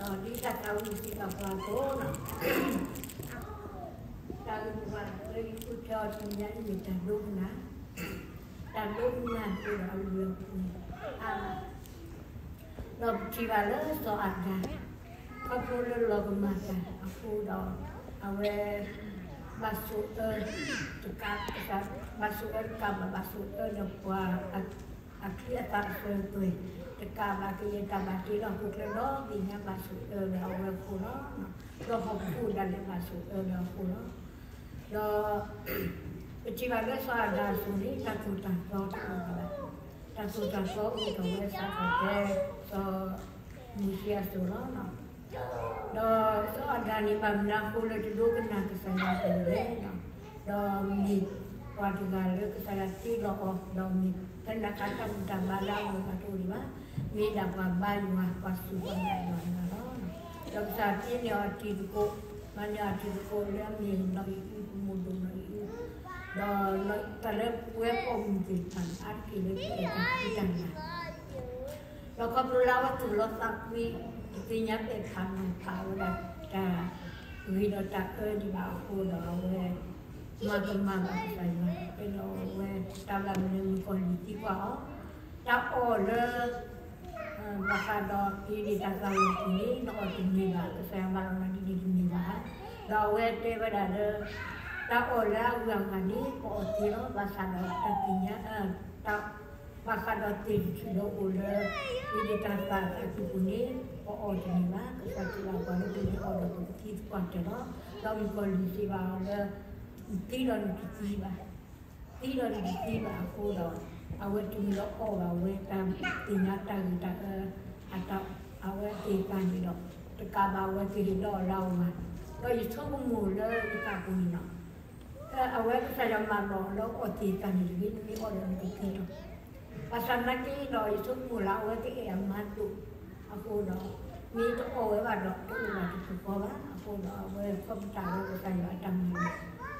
ဒ်တၢ်သးဝံၣ်စံးဘၣ်ပှၤအသိး, တၢ်ဂ့ၢ်မိၢ်ပှၢ်လၢယဃုထၢအီၤတနံၤညါအံၤမ့ၢ်တၢ်ဒိကနၣ်, တၢ်ဒိကနၣ်အဃိဒီးအလုၢ်အပှ့ၤအါမး, ဒီးပထံၣ်ဘၣ်လၢစီၤအၤဒၣ် ခီဖျိလၢလီၤကမၣ်တၢ်အဃိဒီး အဝဲ ဘၣ်ဆိၣ်အၢတကး, ဘၣ်ဆိၣ်အၢတကးဘၣ်, ဘၣ်ဆိၣ်အၢဒီးပှၤ အချံအသၣ်အစၢၤအသွဲၣ်တကးဘၣ်, ကယဲၢ်တၢ်ဘၣ်တ့လီၤ ဟီၣ်ခိၣ်ချၢဒီဘ့ၣ်ညါဘၣ်ဆိၣ်အၢဒီးအဝဲအဃိလီၤ. ဒီးဟီၣ်ခိၣ်ဒၣ်လဲာ်ဘၣ်ဆိၣ်အၢဒီးအဃိလီၤ. ဒီး ပထံၣ်ဘၣ်လၢစီၤအၤဒၣ်အစိၤန့ၣ် တၢ်သိၣ်တၢ်သီတအိၣ်ဒံးဘၣ်. တၢ်သိၣ်တၢ်သီအိၣ်ထီၣ်ဝဲစးထီၣ်ဖဲ စီၤမိၤၡ့အစိၤလီၤ. ဒီးစီၤအၤဒၣ်န့ၣ် ဘၣ်မနုၤအဃိလၢတဒိကနၣ်ကစၢ်ယွၤတဂ့ၤလဲၣ်. ဒီးမ့ၢ်ပှၤတဂၤလၢကစၢ်ယွၤတ့လီၤအီၤ, ဒီးမ့ၢ်ဖဲန့ၣ်အခါတၢ်ဘူၣ်တၢ်ဘါလၢအဂီၢ်တအိၣ်ဒံးဘၣ်. မ့ၢ်ဒၣ်ပှၤဘါယွၤ, ပှၤစူၢ်ပှၤနာ်ယွၤန့ၣ်လီၤ. ဒီးကစၢ်ယွၤတ့န့ၢ်အီၤတံၤသကိး, မၤန့ၢ်အီၤတံၤသကိးလၢအမ့ၢ်နီၢ်အံၣ်အူ, ပမိၢ်ဒိၣ်နီၢ်အံၣ်အူ, ဒီးတၢ်လၢပဝဲပိာ်မုၣ်သ့ၣ်တဖၣ်န့ၣ် အါတက့ၢ်လၢပအဲၣ်တၢ်ဖံးတၢ်မၤ ဒီးခီဖျိလၢအဝဲသူၣ်လီၤသးကွံ, တသ့ၣ်ညါပဲာ်ဖးနီၤဖးဝဲဒၣ်တၢ်ဂ့ၤဒီးတၢ်အၢဒံးဘၣ်အဃိဒီး အဝဲမၤကမၣ်ဘၣ်ကစၢ်ယွၤ, အဲၣ်ဒိးဝဲတၢ်ဘၣ်မနုၤမုၣ်ကီၤလံၢ်သံကွၢ်အီၤ, တၢ်အီၣ်လၢ ဘၣ်ဃးဒီးအ့ဒ့ၣ်တၢ်သးဝံၣ်အပူၤန့ၣ် နအီၣ်တန့ၢ်ဘၣ်, ကစၢ်ယွၤမၤလီၤနၤဒ်န့ၣ်တန့ၢ်ဘၣ်ဧါ. ဒီးအဝဲတဲဝဲဒၣ်လၢ တၢ်အီၣ်လၢအဂုၤအဂၤန့ၣ် ပအီၣ်သ့လီၤ. ဘၣ်ဆၣ်ဒီးတၢ်သ့ၣ်ညါ ဘၣ်ဃးဒီးသ့ၣ်တထူၣ်လၢအိၣ်လၢ အ့ဒ့ၣ်တၢ်သးဝံၣ်အပူၤန့ၣ် ပအီၣ်တန့ၢ်ဘၣ်. ကစၢ်ယွၤစံးဘၣ်ပှၤလၢပမ့ၢ်အီၣ်ဒီးပကသံသပှၢ်တၢၢ်လီၤ. ဒီးမုၣ်ကီၤလံၢ်စံးဘၣ်အီၤလၢ သံဒီးနတသံဘၣ်, သံဒီးနတသံဘၣ်အဃိဒီး အဝဲတုၤမ့ၢ်လၢအီၣ်ဘၣ်ဝဲတၢ်သ့ၣ်ညါတၢ်ဂ့ၤတၢ်အၢ အဝဲသ့ၣ်တဖၣ်န့ၣ်ဒီး တကးဘၣ်အဝဲသ့ၣ်ဟ့ၣ်လီၤအီၤလၢအဝၤ, ဒီးယဆိကမိၣ်လၢယသးပူၤန့ၣ်လီၤ. အဝဲကစၢ်ယွၤမၤလီၤလၢအီၣ်သ့ၣ်တဖၣ်န့ၣ်တဂ့ၤ, နမ့ၢ်အီၣ်ဒီးနကသံလီၤ. ဘၣ်ဆၣ်သနာ်က့ဒီး ယဆိကမိၣ်လၢအဝဲကအဲၣ်အမါဒိၣ်အဃိဒီး မ့ၢ်တအီၣ်ဝဲဘၣ်ဒီး တအိၣ်ဘၣ်တသကိးဘၣ်အဃိဒီး အဝဲခီပတာ်ဝဲကစၢ်ယွၤအတၢ်မၤလိာ်,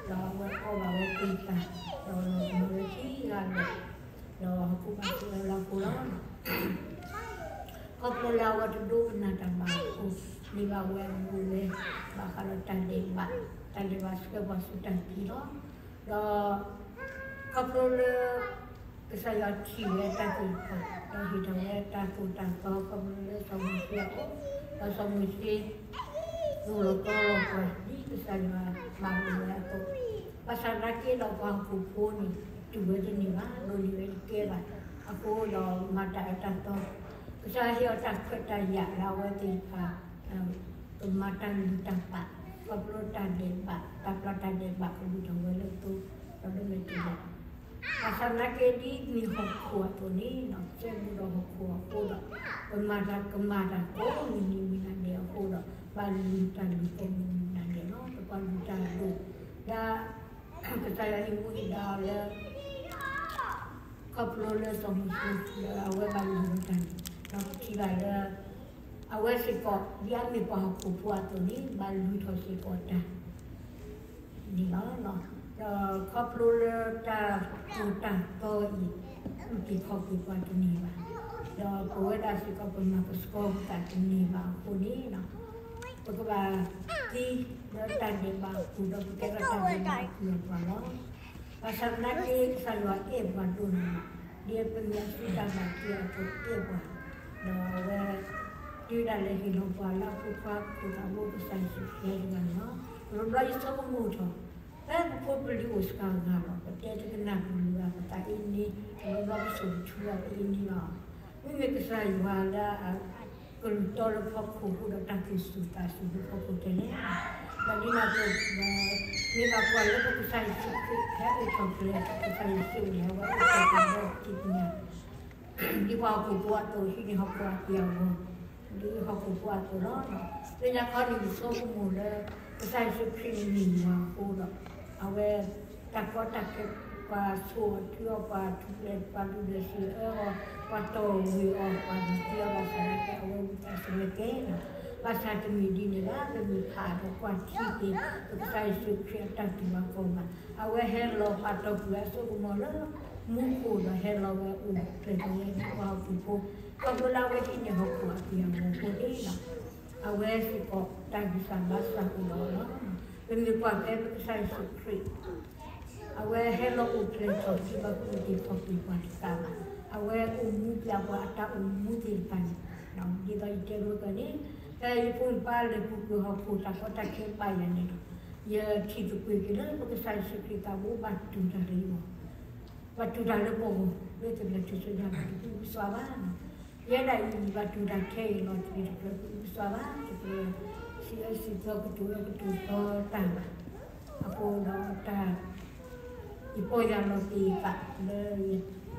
ဒီးအဝဲအီၣ်ဘၣ်ဝဲသ့ၣ်တဖၣ်, ဒီးလီၤမၢ်ဝဲခံဂၤလၢာ်, ဒီးဟီၣ်ခိၣ်ဘၣ်ဆိၣ်အၢလၢအဃိလီၤ. ခီဖျိလၢအဝဲတဒိကနၣ်တၢ်ဘၣ်အဃိ, န့ၢ်ဘၣ်ဝဲအဘူးအလဲ ဘၣ်ဃးဒီးတၢ်ဒဲးဘး, တၢ်ဒဲးဘးဆှၢပှၤဆူတၢ်သံလီၤ. ဒီး ခီဖျိလၢ ကစၢ်ယွၤထံၣ်ဝဲတၢ်သ့ၣ်တဖၣ် ဒီးဟ့ၣ်ထီၣ်ဝဲတၢ်သိၣ်တၢ်သီ ခီဖျိလၢစီၤမိၤၡ့အအိၣ်, ဒီးစီၤမိၤၡ့ သိၣ်လီၤသီလီၤပှၤ ဒ်ကစၢ်ယွၤမၤလိာ်ဝဲအသိး, ဘၣ်ဆၣ်သနာ်က့ဒီးပှၤဟီၣ်ခိၣ်ဖိန့ၣ် တူၢ်ဝဲတန့ၢ်ဘၣ်, ဒိးန့ၢ်ဝဲတကဲဘၣ်, အဃိဒီးမၤတၢ်အၢတၢ်သီ, ကစၢ်ယွၤဟ့ၣ်အီၤတၢ်ခွဲးတၢ်ယာ်လၢအဝဲသ့ၣ်တဖၣ် ကမၤတၢ်လုၢ်တၢ်ပာ်, ခီဖျိတၢ်ဒဲးဘး, တၢ်ပျၢ်တၢ်ဒဲးဘးကလုၢ်ထီၣ်ဝဲလၢအသိး, ဒီးဒိးန့ၢ်တၢ် ဘၣ်ဆၣ်သနာ်က့ဒ်မ့ၢ်ဟီၣ်ခိၣ်အသိးန့ၣ်, စဲဘူးဒီးဟီၣ်ခိၣ်အဃိဒီး, ပမၤတၢ်ကမၣ်တၢ်ကိးမုၢ်နံၤမုၢ်နၤဒဲးအဃိဒီး, ဘၣ်လုၢ်တၢ်လုၢ်ကိးမုၢ်နံၤမုၢ်နၤဒဲးလီၤ. ပကွၢ်လုၢ်တၢ်ဒိၣ်, လၢ ကစၢ်ယွၤဟ့ၣ်မူဟ့ၣ်ဒါအီၤလၢ ခီဖျိလၢစီၤမိၤၡ့လၢအဝဲဘၣ်လုၢ်တၢ်န့ၣ်, ဒီးပထံၣ်ဘၣ်လၢ အဝဲစ့ၢ်ကီး ဒ်အမ့ၢ်ပှၤဟီၣ်ခိၣ်ဖိအသိးန့ၣ် ဘၣ်လုၢ်ထီၣ်စ့ၢ်ကီးတၢ် န့ၣ်လီၤ. ဒီးခီဖျိလၢတၢ်သိၣ်တၢ်သီအံၤ အုၣ်က့ၤခီၣ်က့ၤပှၤတန့ၢ်ဘၣ်, ဒီးပဝဲဒၣ်စ့ၢ်ကီး ပမၤကဆှီပသးတန့ၢ်ဘၣ်အဃိန့ၣ်, ပကဘၣ်သံလၢတၢ်ဒဲးဘးအပူၤ ဒီးပကဲထီၣ်တၢ်ဒဲးဘးအပူၤလၢပှၤလီၤ. ဘၣ်ဆၣ်သနာ်က့ ကစၢ်ယွၤအဲၣ်ပှၤဒိၣ်န့ၣ်လီၤ. ဒ်ပမ့ၢ်အစုတၢ်ဘၣ်တ့အသိးအဲၣ်ပှၤ, ဒီးအဝဲ တုၤဒၣ်လဲာ်ဟ့ၣ်လီၤပှၤလၢအဖိခွါ ဖိသၣ်ဖိ ကစၢ်ယ့ၣ်ၡူးခရံာ်တဂၤန့ၣ်လီၤ. တဘျီဘျီယဆိကမိၣ်ထီၣ်, ဖဲပဖိပလံၤအိၣ်စှၤဂၤလီၤ ပတဲတကနၣ်ပလိၤဂၤ ပသးအ့န့, တဘျီဘျီပဆိၣ်ပထူလၢပအ့န့လီၤ. မ့မ့ၢ်ကစၢ်ယွၤလၢအ ကလုၢ်တီလၢဖီခိၣ်အဃိဒီး တၢ်သူၣ်ဆူၣ်သးဆူၣ်လၢဖီခိၣ်တဲလဲၣ်. ဒီးဒ်န့ၣ်အသိး မ့ၢ်ဘၣ်ကွၢ်လၢပကစၢ်ယ့ၣ်ၡူးခရံာ် ဟဲအိၣ်ထီၣ်ကျဲ ကစၢ်ယ့ၣ်ၡူးန့ၣ် အဝဲအိၣ်ထီၣ်ကျဲလၢပထံၣ်ပညါ ဒ်ပှၤဟီၣ်ခိၣ်ဖိအသိး ဟံးန့ၢ်ဟီၣ်ခိၣ်အပျံၤအဂီၢ်, ဒ်ဟီၣ်ခိၣ်ဖိအသိးလီၤ. လၢညါခီန့ၣ် ယဆိကမိၣ်လၢ ကစၢ်ယ့ၣ်ၡူးခရံာ်န့ၣ်မ့ၢ်ယွၤအဃိဒီး အဝဲ တၢ်ကီတၢ်ခဲ ပှၤဆိၣ်အီၤထုအီၤ ပှၤထူၣ်ဖျဲး ပှၤဒုၣ်ဒွဲၣ်စံးအၢအီၤ ပှၤတီၢ်ဝံၤအီၤ ပှၤဒုးသံအီၤ ဘၣ်ဆၣ်သနာ်က့ အဝဲဝံသးစူၤဝဲကဲလီၤ. ဘၣ်ဆၣ်တမ့ၢ်ဒ်န့ၣ်ဘၣ်, ပမ့ၢ်ဖးဒီးကွၢ်ထံသ့ ပကစၢ်ယ့ၣ်ၡူးခရံာ်အတၢ်တူၢ်ဘၣ်ခီၣ်ဘၣ်, အဝဲဟဲလီၤပာ်တီပှၤအစိကမီၤလၢ မူခိၣ်ဒီးဟဲလီၤဝဲအိၣ်ဖျဲၣ်ထီၣ်ဝဲဒ်ပှၤဟီၣ်ခိၣ်ဖိ, ခီဖျိလၢအဝဲဟံးန့ၢ်ဟီၣ်ခိၣ်အပျံၤအဂီၢ်အဃိန့ၣ်လီၤ. အဝဲစ့ၢ်ကီးတၢ်ဂံၢ်စၢ်ဘါစၢ်ကဒီးလီၤ. ပမ့ၢ်ကွၢ်ဖဲပကစၢ်ယ့ၣ်ၡူးခရံာ် အဝဲဟဲလီၤအိၣ်ဖျဲၣ်ထီၣ် ဒ်သိးကအိၣ်တ့ၢ်ခီၣ်က့ၤပှၤတကးဘၣ်. အဝဲအိၣ်မူပျဲပှၤအတၢ်အိၣ်မူသ့ၣ်တဖၣ်န့ၣ်, ဒ်သိးယတဲလိာ်ကီးန့ၣ်, ဖဲယဖိယပၢ်လဲၤပူၤကွံာ်ဟီၣ်ခိၣ်တၢ်ကီတၢ်ခဲဘၣ်ယၤန့ၣ်ဒီး, ယထံၣ်သကွ့ၢ်က့ၤလၢပကစၢ်ယ့ၣ်ၡူးခရံာ်သးဘိဘၣ်တူၢ်တၢ်လၢယဂီၢ်, ဘၣ်တူၢ်တၢ်လၢပဂီၢ်, လၢတဘျီထံၣ်စိယၤဘၣ်တပူၤပူၤသွါဘၣ် ယဲဒၣ်အံၤ ယဘၣ်တူၢ်တၢ်ခဲအံၤလီၤတက့ၢ်တကြၢးပအုကစွါဘၣ်, တကြၢးစံးအၢစံးသီကတိၤအၢကတိၤသီတၢ်ဘၣ်. အဃိဒီးတၢ် ယပီၢ်ယၢ်လီၤ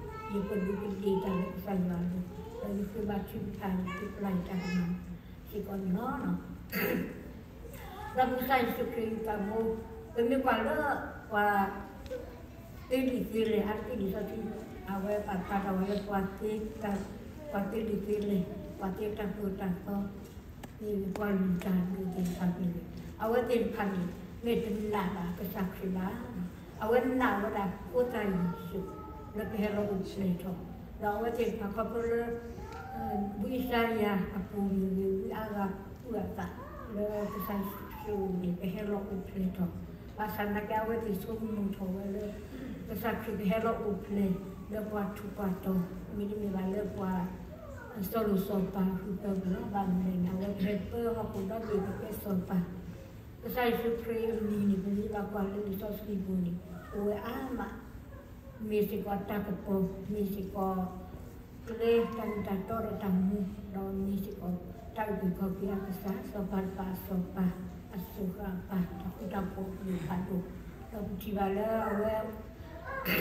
က့ၤသးလၢ ယပဒုးပဒ့ၣ်တၢ်လၢကစၢ်ယွၤအလိၤ, ဒီးယဃ့ဘါထုကဖၣ် ယဃ့ပျၢ်ယတၢ်ကမၣ်စ့ၢ်ကီးန့ၣ်လီၤ. ဒီးပကစၢ်ယ့ၣ်ၡူးခရံာ်အသးဘိ, ပမ့ၢ်ကွၢ်လၢပှၤ သ့လံာ်သ့လဲၢ် အါတက့ၢ်လံာ်စီဆှံ အဝဲပာ်ဖျါထီၣ်ဝဲလၢပှၤသ့, ပှၤသ့လံာ်သ့လဲၢ်, ပှၤသ့တၢ်သိၣ်တၢ်သီ, မ့ၢ်ပှၤလုၢ်တၢ်ဒိၣ်သ့ၣ်တဖၣ်န့ၣ်, အဝဲသ့ၣ်တဖၣ်န့ၣ် မ့ၢ်တနာ်ဘၣ်ကစၢ်ခရံာ်ဘၣ်. အဝဲနာ်ဝဲဒၣ်ဖိသၣ်ယ့ၣ်ၡူး လၢကဟဲလီၤအိၣ်ဖျဲၣ်ထီၣ်, ဒီးအဝဲသ့ၣ်တဖၣ်ခီဖျိလၢ ဝံယၡါယၤအပူၤမ့ၢ်ဂ့ၤ, ဝံအါဂၤအုၣ်အသးလၢကစၢ်ယ့ၣ်ၡူးခရံာ်န့ၣ် ကဟဲလီၤအိၣ်ဖျဲၣ်ထီၣ်, ဘၣ်ဆၣ်သနာ်က့ အဝဲသ့ၣ်ဆိကမိၣ်ထီၣ်ဝဲလၢ ကစၢ်ခရံာ်ကဟဲလီၤအိၣ်ဖျဲၣ်လၢပှၤထူးပှၤတီၤ, မ့တမ့ၢ်ဘၣ်လၢပှၤ စီၤလိၤစီၤပၤဃုာ်ပၢပူၤလီၤ. ဘၣ်မနုၤလဲၣ်န့ၣ် အဝဲကဟဲပၢဟီၣ်ခိၣ်ဒီဘ့ၣ်ကကဲစီၤပၤ. ကစၢ်ယ့ၣ်ၡူးခရံာ်အမံၤန့ၣ် ပမ့ၢ်ဘၣ်ကွၢ်လၢလံာ်စီဆှံပူၤန့ၣ် အိၣ်ဝဲအါမး, မ့ၢ်စ့ၢ်ကီးတၢ်ကပီၤ, မ့ၢ်စ့ၢ်ကီး ကျဲတၢ်မ့ၢ်တၢ်တီဒီးတၢ်မူ, ဒီးမ့ၢ်စ့ၢ်ကီး တၢ်အုၣ်က့ၤခီၣ်က့ၤအကစၢ်, စီၤပၤတဖၣ်အစီၤပၤ, အစိၤဃာ်အပၢ်, တၢ်ဃူတၢ်ဖိးအကလုာ်ဖးဒိၣ်, ဒီးပထံၣ်ဘၣ်လၢအဝဲ အ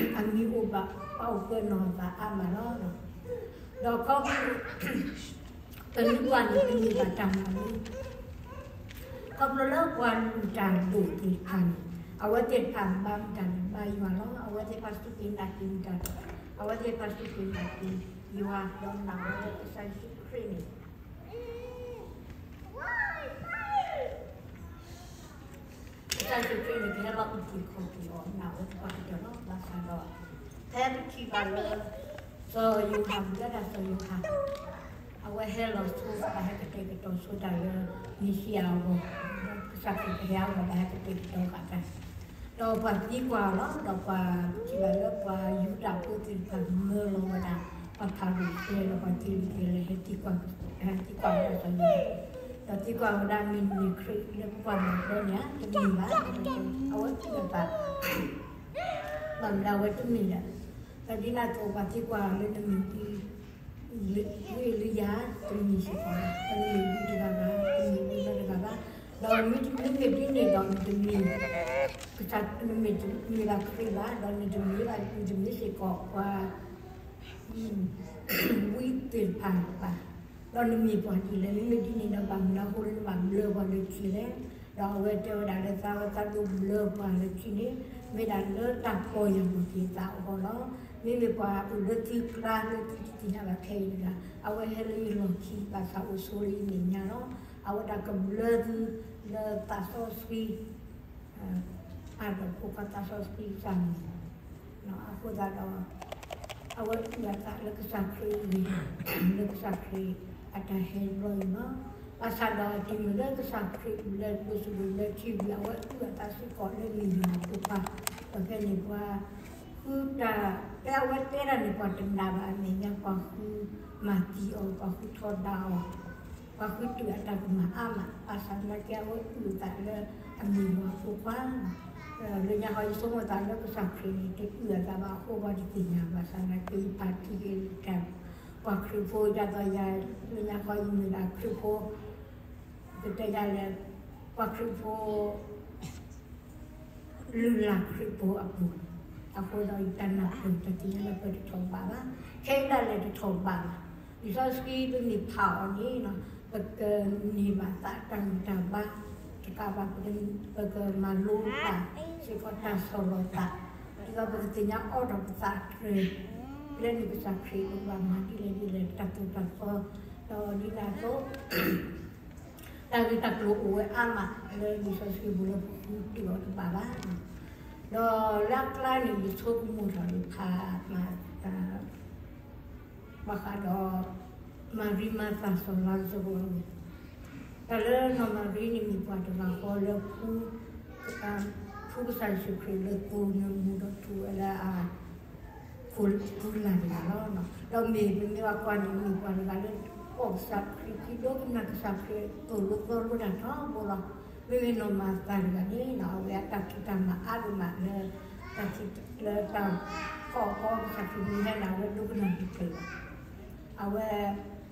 မံၤအိၣ်ဘၣ် ပာ်အိၣ်ပၢနီၢ်သးအါမးလီၤ. ဒီးခီဖျိ ပမ့ၢ်ကွၢ်န့ၣ် ပမ့ၢ်ဘၣ်တၢ်မၤလိ ခီဖျိလၢပှၤလုၢ်တၢ်ဒိၣ်သ့ၣ်တဖၣ်န့ၣ် အဝဲသ့ၣ်တဖၣ်ဘါမတၤန့ၣ် ဘါယွၤလီၤ. အဝဲသ့ၣ်တဖၣ်စူၢ်က့ၤနာ်က့ၤမတၤ, အဝဲသ့ၣ်တဖၣ်စူၢ်က့ၤနာ်က့ၤယွၤ ဒီးနာ်ဝဲလၢကစၢ်ယ့ၣ်ၡူးခရံာ်န့ၣ် ကစၢ်ယ့ၣ်ၡူးခရံာ်န့ၣ် ကဟဲလီၤအုၣ်က့ၤခီၣ်က့ၤအီၤ နာ်ဝဲသပှၢ်ကတၢၢ်လီၤ. ဘၣ်ဆၣ်ဒီး ဖဲပထံၣ်ဘၣ်လၢ စီၤယိၤဟၣ် ဝံဒၣ်စီၤယိၤဟၣ် အဝဲဟဲလီၤဆိ ဘၣ်ဟဲကတဲာ်ကတီၤဆိတၢ်လၢ မ့ၣ်ၡံအၤအဂီၢ်, ကစၢ်ခရံာ်ကဟဲအဂီၢ် ဘၣ်ဟဲကတဲာ်ကတီၤဃာ်တၢ်, ဒီးပှၤသံကွၢ်အီၤလီၤ. ဒီးပှၤထံၣ်ဘၣ်လၢပှၤယူဒၤဖိသ့ၣ်တဖၣ် မၢလီၤဝဲဒၣ် ပှၤဖၤရံၤၡဲ ဒီးပှၤသ့လံာ်သ့လဲၢ် ဟဲသံကွၢ်, ဟဲသံကွၢ်ဝဲဒၣ်စီၤယိၤဟၣ်, ဒီးသံကွၢ်ဝဲဒၣ် မ့ၢ်နမ့ၢ်ခရံာ်လၢပကွၢ်နီၣ်ဒီးန့ၣ်ဧါ, တမ့ၢ်ဘၣ်, အဝဲသံကွၢ် ဘၣ်မနုၤအဝဲတမ့ၢ်ဒီး, ဒီးဒ်န့ၣ်အသိး ပှၤသံကွၢ်လၢနမ့ၢ် ဝံအ့လံယၤ, တမ့ၢ်စ့ၢ်ကီး, ဒီးနမ့ၢ်ဝံတဂၤဂၤ, တမ့ၢ်ဝံဘၣ်တဂၤဘၣ်, ဒီးမ့တမ့ၢ်ဒ်န့ၣ်ဒီး နတမ့ၢ် ကစၢ်, နမ့ၢ်တမ့ၢ်ဘၣ်ခရံာ်ဘၣ်, ဒီးနတမ့ၢ်ဘၣ်, နတမ့ၢ်စ့ၢ်ကီးပှၤ ဝံသ့ၣ်တဖၣ်ဘၣ်, ဒီးနမ့ၢ်ပှၤဒ်လဲၣ်. မ့မ့ၢ်ဒ်န့ၣ်ဒီး ဘၣ်မနုၤအဃိလၢနဘၣ်ဘျၢပှၤလၢခံလဲၣ်. ဒီးအဝဲတဲဝဲဒၣ်လၢ သးဝဲသးဒိးဘျၢပှၤလၢခံန့ၣ် မ့ၢ်ဒၣ်လၢတၢ်ပီၢ်ယၢ်လီၤက့ၤသးအဂီၢ်လီၤ. မ့မ့ၢ်ပှၤအိၣ်လၢသုကျါလၢသုတသ့ၣ်ညါဘၣ်ခဲအံၤတဂၤ, အဝဲဟဲလၢယလီၢ်ခံ ဘၣ်သးအိၣ်ဆိလၢယမဲာ်ညါလီၤ. အဝဲဒၣ်ကဘျၢသုလၢသးစီဆှံ အါဒီးဖိခွါသးစီဆှံကစၢ်န့ၣ်လီၤ. အဃိသတးဒီး အဝဲအုၣ်အသးလၢကစၢ်ခရံာ်အဂ့ၢ်, လၢကစၢ်ခရံာ်အတၢ်ဟဲတဘျီအံၤလီၤ. ဘၣ်ဆၣ်ဒီးတုၤမ့ၢ်လၢကစၢ်ခရံာ်လဲၤဒိးဆူၣ်ဒိးလဲၤထံဝံၤ အဝဲအုၣ်အသးစ့ၢ်ကီးလၢမံၤယွၤအဖိခွါ, ဒီးဖဲန့ၣ်ပှၤဃုတၢ်, ဖဲအဝဲတဲတၢ်န့ၣ် ပှၤတနာ်ဘၣ်အမဲာ်ညါ, ပှၤဃုမၤသံအီၤ, ပှၤဃုထီဒါအီၤ, ပှၤဃုတုၤအတၢ်ကမၣ်အါမး, ဘၣ်ဆၣ်သနာ်က့ အဝဲအုၣ်အသးလၢအမံၤယွၤအဖိခွါ. လၢညါဃီယဆိကမိၣ်သးလၢကစၢ်ခရံာ်န့ၣ် တအုၣ်အသးဘၣ်အဃိ ပှၤတသ့ၣ်ညါ, ဘၣ်ဆၣ်သနာ်က့ ယဖးထံက့ၤတၢ်, ပှၤခရံာ်ဖိ ဒ်သိးယၤ လၢညါဃီယမ့ၢ်ဒၣ်ခရံာ်ဖိ, ကတဲယၤလဲၣ်, ပှၤခရံာ်ဖိ လုၢ်လၢ်ခရံာ်ဖိအပူၤ, အဃိဒီးယတၢ်နၢ်ပၢၢ်တၢ်သ့ၣ်ညါလၢပတထီၣ်ဘးဘၣ်, ခဲအံၤဒၣ်လဲာ်တထီၣ်ဘးဘၣ်. လံာ်စီဆှံပမ့ၢ်ဖးအီၤန့ၣ်, ပကန့ၢ်ဘၣ်သးတၢ်ဂံၢ်တၢ်ဘါတကးဘၣ်, ပကမၤလိဘၣ်စ့ၢ်ကီးတၢ်ဆီၣ်လီၤသး, ဒ်သိးပကသ့ၣ်ညါအီၣ်ဒီးပသးတြဲၤ, လၢန့ၣ်ကစၢ်ခရံာ်ကဘၣ်မၤဒ်လဲၣ်ဒ်လဲၣ် တၢ်သိၣ်တၢ်သီ, ဒီးဒ်န့ၣ်အသိး တၢ်ဂ့ၢ်တၢ်ကျိၤအိၣ်ဝဲအါမး လၢလံာ်စီဆှံပူၤလၢပဃုတုၤအီၤတဘၣ်ဘၣ်. ဒီးလၢအကျါန့ၣ် ယဆိကမိၣ်ထီၣ်ယဖးမၤ ဘၣ်ဃးဒီး မၤရံမၤသၤစီၤလါစရူးအဂ့ၢ်, တၢ်လၢနီၢ်မၤရံန့ၣ်မ့ၢ်ပှၤတဂၤဃီလၢ ဖှူကစၢ်ယ့ၣ်ၡူးခရံာ်လၢသိနၢမူဒီးထူဝဲလၢအ ခိၣ်ကူလၢ်တဂၤလီၤ. ဒီးမ့ၢ်ပမ့ၢ်ဘၣ်ကွၢ်န့ၣ် မ့ၢ်ပှၤတဂၤလၢ ကိးကစၢ်ခရံာ်ခံ ဒိကနၣ်ကစၢ်ခရံာ်သိၣ်လိသီလိတၢ်ထီဘိလီၤ. မ့မ့ၢ်နီၢ်မၤသၤတဂၤန့ၣ် အဝဲအတၢ်ဖံးတၢ်မၤအါဒိၣ်မးလၢ တၢ်ထံၣ်လၢတၢ်ဖီၣ်အီၤကစၢ်ခရံာ်မ့ၢ်ဟဲန့ၣ် အဝဲဒိကနၣ်တချုးဘၣ်. အဝဲ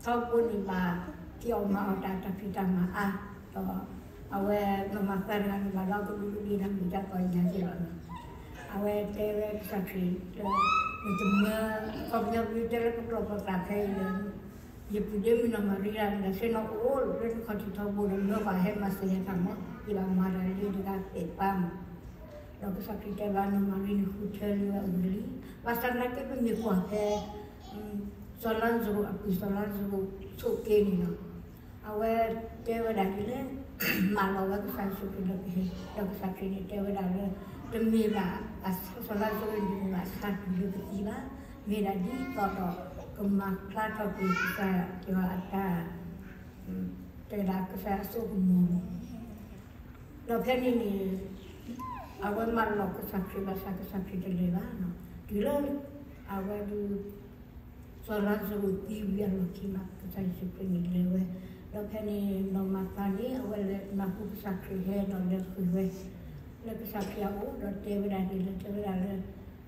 ထီဘိန့ၣ်ဘၣ် ဖံးအီၣ်မၤအီၣ်တၢ်တၢ်ဖံးတၢ်မၤအါ, ဒီးအဝဲနီၢ်မၤသၤတဂၤန့ၣ်ဘၣ်ဒီးကဒူးကဒ့ၣ်တၢ်မ့ၢ်ဒ်သိးညါက့လီၤနီၤ. အဝဲတဲဝဲကစၢ်ခရံာ်လၢ နတမၢ ခီပညီပမ့ၢ်တဲလၢပကျိာ်ပသးဖဲအံၤလၢ ယပုၢ်ဒ့မုၣ်နီၢ်မၤရံတဂၤန့ၣ် ဆ့ၣ်နီၤအိၣ်လၢနခီၣ်ထံးထီဘိဒီး မၢပှၤဟဲမၤစၢၤယၤတၢ်မး ယဘၣ်မၤတၢ်လၢတဂၤပဲာ်ပၢ်မး ဒီးကစၢ်ခရံာ်တဲဘၣ်နီၢ်မၤရံန့ၣ် ဃုထၢလၢအဂ့ၢ်လံ. ဘၣ်ဆၣ်သနာ်က့ပမ့ၢ်ကွၢ်ဖဲ စီၤလါစရူးအပုၢ် စီၤလါစရူးဆိးက့န့ၣ်လီၤ. အဝဲတဲဝဲဒၣ်ဒ်လဲၣ်, မၢလီၤဝဲကစၢ်ယ့ၣ်ၡူးခရံာ်လၢကဟဲ, ဒီးကစၢ်ခရံာ်န့ၣ်တဲဝဲဒၣ်လၢ တမ့ၢ်ဘၣ် စီၤလါစရူးန့ၣ်တမ့ၢ်ဘၣ်ဆါတုၤလၢကသံဘၣ်, မ့ၢ်ဒၣ်ဒ်သိးဒီး ကမၤဖျါထီၣ်က့ၤကစၢ်ယွၤအတၢ် တဲဒၣ်ကစၢ်ယွၤအစိကမီၤလီၤ. ဒီးဖဲန့ၣ်န့ၣ် အဝဲမၢလီၤကစၢ်ခရံာ်ဘၣ်ဆၣ် ကစၢ်ခရံာ်တလဲၤဘၣ်နီၤ. တုၤလၢ အဝဲဒုး စီၤလါစရူးသံဝံၤအလီၢ်ခံမး ကစၢ်ယ့ၣ်ၡူးခရံာ်န့ၣ်လဲၤဝဲ, ဒီးဖဲန့ၣ် နီၢ်မၤသၤန့ၣ် အဝဲလဲၤနၢ်ဟူကစၢ်ခရံာ်ဟဲဒီးလဲၤဃုာ်ဝဲ လၢကစၢ်ခရံာ်အအိၣ် ဒီးတဲဝဲဒၣ်ဒ်လဲၣ်, တဲဝဲဒၣ်လၢ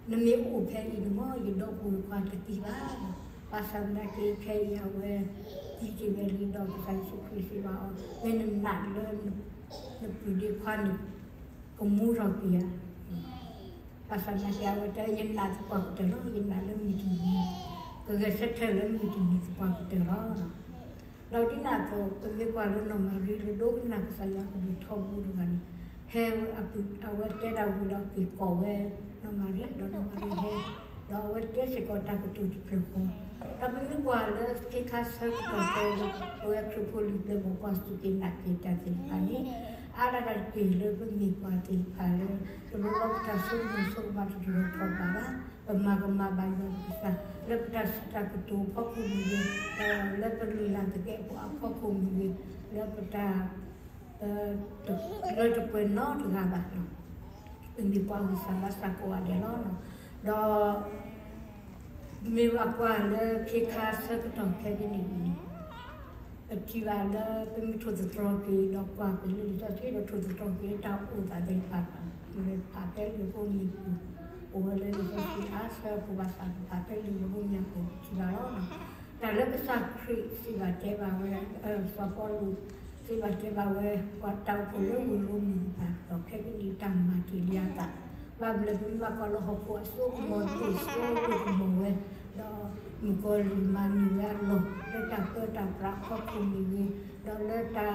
နမ့ၢ်အိၣ်ဖဲအံၤန့ၣ်မ့ၢ် ယဒီပုၢ်ဝဲၢ်ခွါတသံဘၣ်. ဘၣ်ဆၣ်သနာ်က့ခဲအံၤအဝဲ သံတ့ၢ်ဝဲလံ ဒီးကစၢ်ယ့ၣ်ၡူးခရံာ်စံးဘၣ်အီၤ, မ့ၢ်နနာ်လၢ နပုၢ်ဒ့ခွါန့ၣ် ကမူထီၣ်က့ၤဧါ. ဘၣ်ဆၣ်သနာ်က့အဝဲတဲ ယနာ်သပှၢ်ကတၢၢ်လီၤ, ယနာ်လၢမုၢ်တနံၤ, ကဂဲၤဆၢထၢၣ်လၢမုၢ်တနံၤသပှၢ်ကတၢၢ်လီၤ. ဒီးဒ်န့ၣ်အသိး ပမ့ၢ်ကွၢ်လၢနီၢ်မၤရံလၢဒိကနၣ်ကစၢ်ယွၤကလုၢ်ထီဘိတဂၤန့ၣ်, ဟဲဝဲအပုၢ် အဝဲတဲဒၣ်ဝံၤဒီးက့ၤကိးဝဲနီၢ်မၤရံ ဒီးနီၢ်မၤရံဟဲ, ဒီးအဝဲတဲစ့ၢ်ကီးတၢ်ကတိၤတဖျၢၣ်ဃီ, ဒီးပမ့ၢ်ကွၢ်လၢခ့ခါဆၢကတီၢ်ဖဲ ပဝဲခရံာ်ဖိလံာ်ပျဲၢ်ဘီၣ်ကွၢ်စူၢ်က့ၤနာ်က့ၤတၢ်သ့ၣ်တဖၣ်န့ၣ်, အါဒၣ်တၢ်တက့ၢ်လၢပမ့ၢ်ပှၤသ့ၣ်တဖၣ်လၢ တလိၣ်လၢပတၢ်ဆိကမိၣ်ဆိကမးတတုၤထီၣ်ဘၣ်ဘၣ်, ပမၤကမၣ်ဘၣ်ယွၤပကစၢ် လၢပတၢ်စံးတၢ်ကတိၤအဖီခိၣ်မ့ၢ်ဂ့ၤ, လၢပလုၢ်လၢ်သကဲးပဝးအဖီခိၣ်မ့ၢ်ဂ့ၤ, လၢပတၢ် လၢတပှဲၤနီတဂၤဘၣ်, ပမ့ၢ်ပှၤဂံၢ်စၢ်ဘါစၢ်ကိးဂၤဒဲးလီၤ. ဒီး မ့ၢ်ဘၣ်ကွၢ်လၢခ့ခါဆၢကတီၢ်ခဲကနံၣ်အံၤန့ၣ်, ပထံၣ်ဘၣ်လၢပမ့ၢ်ထိၣ်သတြီၤက့ၤ ဒီးကွၢ်က့ၤလၢလံာ်စီဆှံဒီးထိၣ်သတြီၤက့ၤတၢ်အိၣ်သးသ့ၣ်တဖၣ်, ပမ့ၢ်ဖးဖဲလံာ်ဖိမ့ၢ်ပူၤ, အိၣ်ဝဲလၢလံာ်စီဆှံအါဆၢပူၤဘၣ်ဆၣ် ပဖးဖဲလံာ်ဖိမ့ၢ်ပူၤထံၣ်ဘၣ်လီၤ. တၢ်လၢကစၢ်ခရံာ်စံးဘၣ်တဲဘၣ်ဝဲ, စီၤပီလူး စံးဘၣ်တဲဘၣ်ဝဲ ပှၤတၢ်အိၣ်ဖှိၣ်လၢဝ့ၢ်ရိမ့ၤတဖၣ် ဒီးခဲကနံၣ်အံၤတၢ်မၤတ့ၢ်လံအသး, ဘၣ်မနုၤပမ့ၢ်ဘၣ်ကွၢ်လၢဟီၣ်ခိၣ်အစိကမီၤဒိၣ်စိဒိၣ်ကမီၤဝဲ, ဒီးမုၣ်ကီၤလံၢ်မၤန့ၢ်ဝဲအလီၢ် လၢတၢ်ပၢတၢ်ပြးအဖီခိၣ်မ့ၢ်ဂ့ၤ, ဒီးလၢတၢ်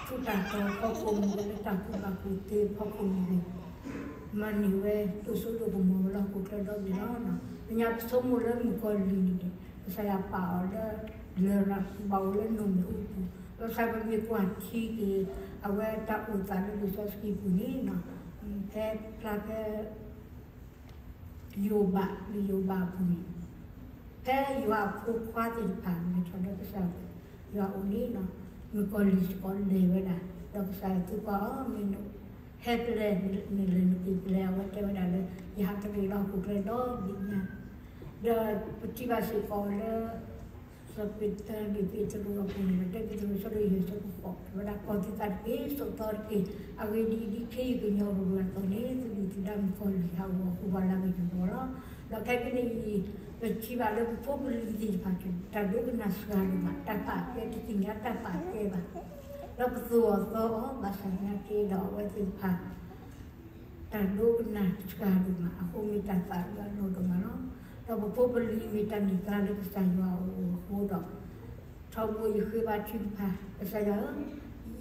ထူးတၢ်တီၤအဖီခိၣ်မ့ၢ်ဂ့ၤ, လၢတၢ်ကူၣ်ဘၣ်ကူၣ်သ့အဖီခိၣ်မ့ၢ်ဂ့ၤ, မၤန့ၢ်ဝဲဒိၣ်စိဒိၣ်ကမီၤဝဲလၢဟီၣ်ခိၣ်ချၢဒီဘ့ၣ်လီၤ. ပညါပဆိကမိၣ်လၢမုၣ်ကီၤလံၢ်န့ၣ်န့ၣ် ကစၢ်ယွၤပာ်အီၤလၢ လရာ် ဘၣ်အိၣ်လၢနိၣ်မ့ၣ်အူပူၤ, ဘၣ်ဆၣ်ပမ့ၢ်ကွၢ်ထံက့ၤ အဝဲတၢ်အိၣ်သးလၢလံာ်စီဆှံပူၤန့ၣ်, ဖဲဖျါဖဲ ယိၤဘး လံာ်ယိၤဘးအပူၤန့ၣ်, ဖဲယွၤအဖိခွါသ့ၣ်တဖၣ်လဲၤထီၣ်လၢကစၢ်ယွၤအအိၣ်န့ၣ်, မုၣ်ကီၤလံၢ်စ့ၢ်ကီးလဲၤဝဲဒၣ်, ဒီးကစၢ်ယွၤသံကွၢ်အီၤ, မ့ၢ်နဟဲဖဲလဲၣ်, နလဲၤနက့ၤဖဲလဲၣ်, အဝဲတဲဝဲဒၣ်လၢ ယဟးတရံးလၢဟီၣ်ခိၣ်ချၢဒီဘ့ၣ်ညါ, ဒီးပထံၣ်ဘၣ်စ့ၢ်ကီးလၢ စီၤပ့းတရူး လံာ်ပ့းတရူးအပူၤန့ၣ် တၢ်ပ့းတရူးအဆၢဒိၣ်ယဲၢ်ဆၢဖိဃိး တဲဝဲဒၣ် ကီၢ်သူၣ်သးတက့ၢ်, ဆိးသီတက့ၢ်, အဂ့ၢ်ဒ်အံၤ, ဒ်ခ့ယုၢ်ကညီၤရူၤရၤအသိးန့ၣ် သုဒုၣ်သုဒါမုၣ်ကီၤလံၢ်ဟးဂီၤဃုာ်ပှၤလၢအဂ့ၤကတၢၢ်လီၤ. ဒီးခဲကနံၣ်အံၤ ပထံၣ်ဘၣ်လၢပဖိပလံၤသ့ၣ်တဖၣ် တၢ်ဒိကနၣ်စှၤဒိၣ်မး, တၢ်ပာ်ကဲ တသ့ၣ်ညါတၢ်ပာ်ကဲဘၣ်, ဒီးပသိၣ်အီၤသီအီၤ ဘၣ်ဆၣ်သနာ်က့ဒီးအဝဲသ့ၣ်တဖၣ် တၢ်ဒိကနၣ်စှၤဒိၣ်မး အဃိမ့ၢ်တၢ်သးအုးအလီၢ်ဒိၣ်မးလီၤ. ဒီးပဖိပလံၤမ့ၢ်တၢ်န့ၢ်သါလၢကစၢ်ယွၤအအိၣ်အဃိဒီး ထီဘိယဃ့ဘါထုကဖၣ် ကစၢ်ယွၤဧၢ,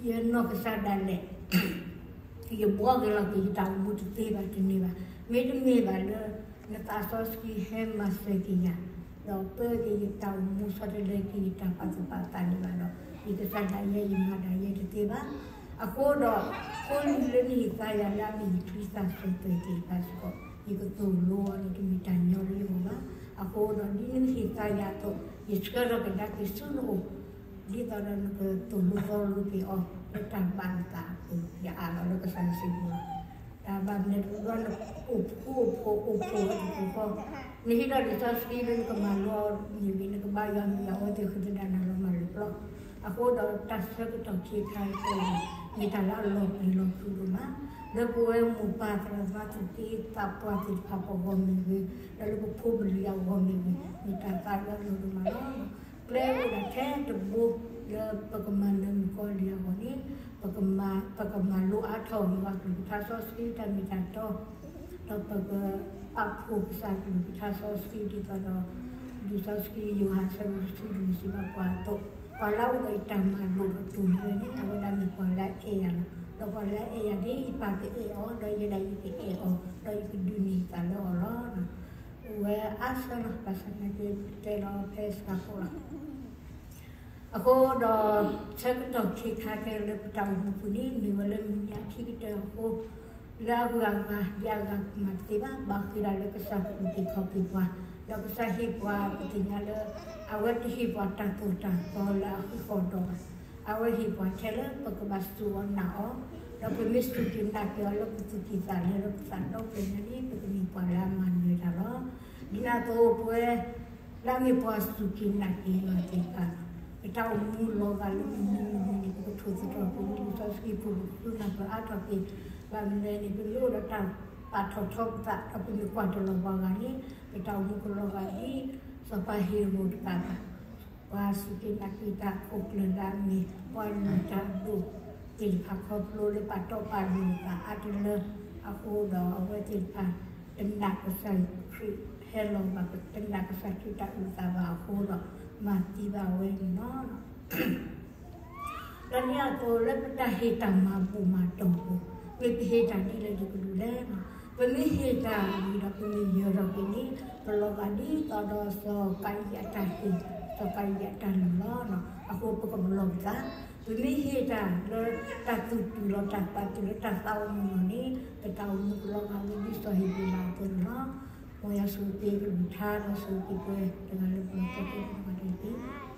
ယနီၢ်ကစၢ်ဒၣ်လဲာ် ယဘှီက့ၤလီၤက့ၤယတၢ်အိၣ်မူတသ့ဘၣ်တန့ၢ်ဘၣ်. မ့တမ့ၢ်ဘၣ်လၢ နသးစီဆှံဟဲမၤစၢၤက့ၤယၤ, ဒီးပၢက့ၤယတၢ်အိၣ်မူဆီတလဲက့ၤယတၢ်ပာ်သူၣ်ပာ်သးန့ၣ်ဘၣ်ဒီး ယကစၢ်ဒၣ်ယဲ ယမၤဒၣ်ယဲတသ့ဘၣ်. အဃိဒီး ဖိလံၤလၢနဟ့ၣ်သါယၤလၢအမ့ၢ်ယချံသၣ်စဲးသွဲၣ်သ့ၣ်တဖၣ်စ့ၢ်ကီး ယကသိၣ်လိအီၤဒီးတမ့ၢ်တၢ်ညီလၢယဂီၢ်ဘၣ်. အဃိဒီးဒ်နဟ့ၣ်သါယၤအသိး ယဆှၢထီၣ်ကဒါက့ၤဆူနအိၣ် ဒ်သိးဒီးနကသိၣ်လိသီလိက့ၤအီၤ လၢတၢ်ဘၣ်နသးအပူၤ ယအးလီၤလၢကစၢ်ယ့ၣ်ၡူးအပူၤလီၤ. တၢ်ဘၣ်မနုၤတဘျီနအိၣ်ဖှိၣ်အိၣ်ဖှိၣ်အိၣ်ဖှိၣ်ဝဲတပူၤဃီ, နဟ့ၣ်ဒီးလံာ်စီဆှံလၢနကမၤလိအီၤမ့ၢ်ဂ့ၤ နကဘါယွၤမ့ၢ်ဂ့ၤ အဝဲသ့ၣ်ဃုသဒၣ်နၤလီၤမၢ်လၢပျီ. အဃိဒီးတၢ်ဆၢကတီၢ်ခဲခါအံၤ မ့ၢ်တၢ်လၢအလီၤပျံၤလီၤဖုးဒိၣ်မး လၢပဝဲမိၢ်ပၢ်သရၣ်သမါသူၣ်က့သးပှၢ်သ့ၣ်တဖၣ်ပဂီၢ်မ့ၢ်ဂ့ၤ, ဒီးလၢပဖိပလံၤအဂီၢ်မ့ၢ်ဂ့ၤ မ့ၢ်တၢ်သးလၢအလီၤဒိၣ်မးလီၤ. ကျဲအိၣ်ဒၣ်ထဲတဘိ လၢပကမၤနၢၤမုၣ်ကီၤလံၢ်အဂီၢ်န့ၣ် ပကမၤလိအါထီၣ်ယွၤကလုၢ်ကထါစီဆှံတၢ်မ့ၢ်တၢ်တီ, ဒီးပကပာ်ဖှိၣ်ကစၢ်ကလုၢ်ကထါစီဆှံဒ်သိးဒီး လံာ်စီဆှံယိၤဟၣ်အဆၢဒိၣ်တဆံလွံၢ်စံးဘၣ်ပှၤအသိး, ပှၤလၢအအိၣ်ဒီးယတၢ်မၤလိာ်ဒီးတိၢ်န့ၢ်ဝဲန့ၣ် အဝဲဒၣ်မ့ၢ်ပှၤလၢအအဲၣ်ယၤလီၤ. ဒီးပှၤလၢအအဲၣ်ယၤန့ၣ် ယပာ်ကအဲၣ်အီၤ, ဒီးယဲဒၣ်ယကအဲၣ်အီၤ, ဒီးယကဒုးန့ၢ်ယသးလၢအီၤလီၤ. အိၣ်ဝဲအါစၢၤလီၤ, ဘၣ်ဆၣ်သနာ်က့ ပတဲလီၤဖဲစှၤကိးလီၤ. အဃိဒီး ဆၢကတီၢ်ခဲခါခဲလၢပတၢ်အိၣ်မူပူၤန့ၣ် မ့ၢ်ဝဲလၢမုၢ်နံၤအခံကတၢၢ်အဃိ, လၢအဂၤဂၤ ဒ်အဂၤမၤတသ့ဘၣ်, ဘၣ်ဃ့ဒၣ်လၢကစၢ်ကအိၣ်က့ၤ ခီက့ၤပှၤ, ဒီးကစၢ်ဟ့ၣ်ပှၤပသ့ၣ်ညါလၢ အဝဲတဟ့ၣ်ပှၤတၢ်သိၣ်တၢ်သီလၢအဃံအဃီဒီးဘၣ်. အဝဲဟ့ၣ်ပှၤထဲလၢပကဘၣ်စူၢ်အီၤနာ်အီၤ, ဒီးပမ့ၢ်စူၢ်က့ၤနာ်က့ၤအီၤလၢပသူၣ်ကံၢ်သးလဲလၢပသးဒီဖျၢၣ်ညါန့ၣ် ပကမ့ၢ်ပှၤလၢအမၤနၢၤတၢ်လီၤ. ဒ်န့ၣ်အသိးပဝဲ လၢအမ့ၢ်ပှၤစူၢ်က့ၤနာ်က့ၤယွၤသ့ၣ်တဖၣ်, ပတၢ်အိၣ်မူလီၤဂာ်လၢမုၢ်နံၤမုၢ်နံၤန့ၣ် ပကထိၣ်သတြီၤက့ၤလၢလံာ်စီဆှံပူၤ ပကဃုနၢ်ပၢၢ်အါထီၣ်က့ၤ, ဘၣ်မနုၤလဲၣ်န့ၣ် ပမ့ၢ်အိၣ်ဒီးတၢ်ပာ်ထီၣ်ထီပသး ဒီးပမ့ၢ်ကွၢ်တလီၤပှၤဂၤန့ၣ် ပတၢ်အိၣ်မူကလီၤဂာ်ဒ် စီၤပၤဟ့ၤရိာ်တကးဘၣ်. ပှၤစူၢ်က့ၤနာ်က့ၤတၢ်ခိၣ်ကျၢၢ်လၢအမ့ၢ် ပှၤလုၢ်တၢ်အဒိၣ်သ့ၣ်တဖၣ် ခီဖျိလၢပာ်တီပာ်လိၤအသးအါတလၢအဃိဒီး အဝဲသ့ၣ်တဖၣ် တနာ်ကစၢ်ခရံာ်ဟဲလီၤဘၣ်, တနာ်ကစၢ်ခရံာ်တၢ်အုၣ်သးဘၣ်အဃိဒီး မၤသံဘၣ်ဝဲန့ၣ်လီၤ. ဒီးဒ်န့ၣ်အသိးလၢပတၢ်ဟ့ၣ်တၢ်မၤဘူၣ်မၤတီၢ်အပူၤ, မ့ၢ်ပဟ့ၣ်တၢ်ဒ်လဲၣ်တကလုာ်လဲၣ်. ပမ့ၢ်ဟ့ၣ်တၢ်ဝံၤဒီးပမ့ၢ်ယၢၤထီၣ်က့ၤန့ၣ် ပလီၤဂာ်ဒ်သိးဒီးစီၤကၤယံၣ်အတၢ်ဟ့ၣ်, စီၤကၤယံၣ်အတၢ်လုၢ်လီၤ. အဃိပကပလီၢ်ပသး, ပမ့ၢ်ဟ့ၣ်တၢ်လၢတၢ်သူၣ်တူၢ်လိာ်တၢ်သးတူၢ်လိာ်လၢတၢ်သးအိၣ်မုာ်လီၤန့ၣ် ပတၢ်အိၣ်မူကလီၤဂာ်ဝဲဒ်စီၤဟ့းဘ့းလးအသိးန့ၣ်လီၤ. မ်ယွၤဆိၣ်ဂ့ၤက့ၤကလုၢ်ကထါဒီးဆိၣ်ဂ့ၤက့ၤပှၤတဂၤလၢပျၢၤကဲကဲတဂၤတက့ၢ်.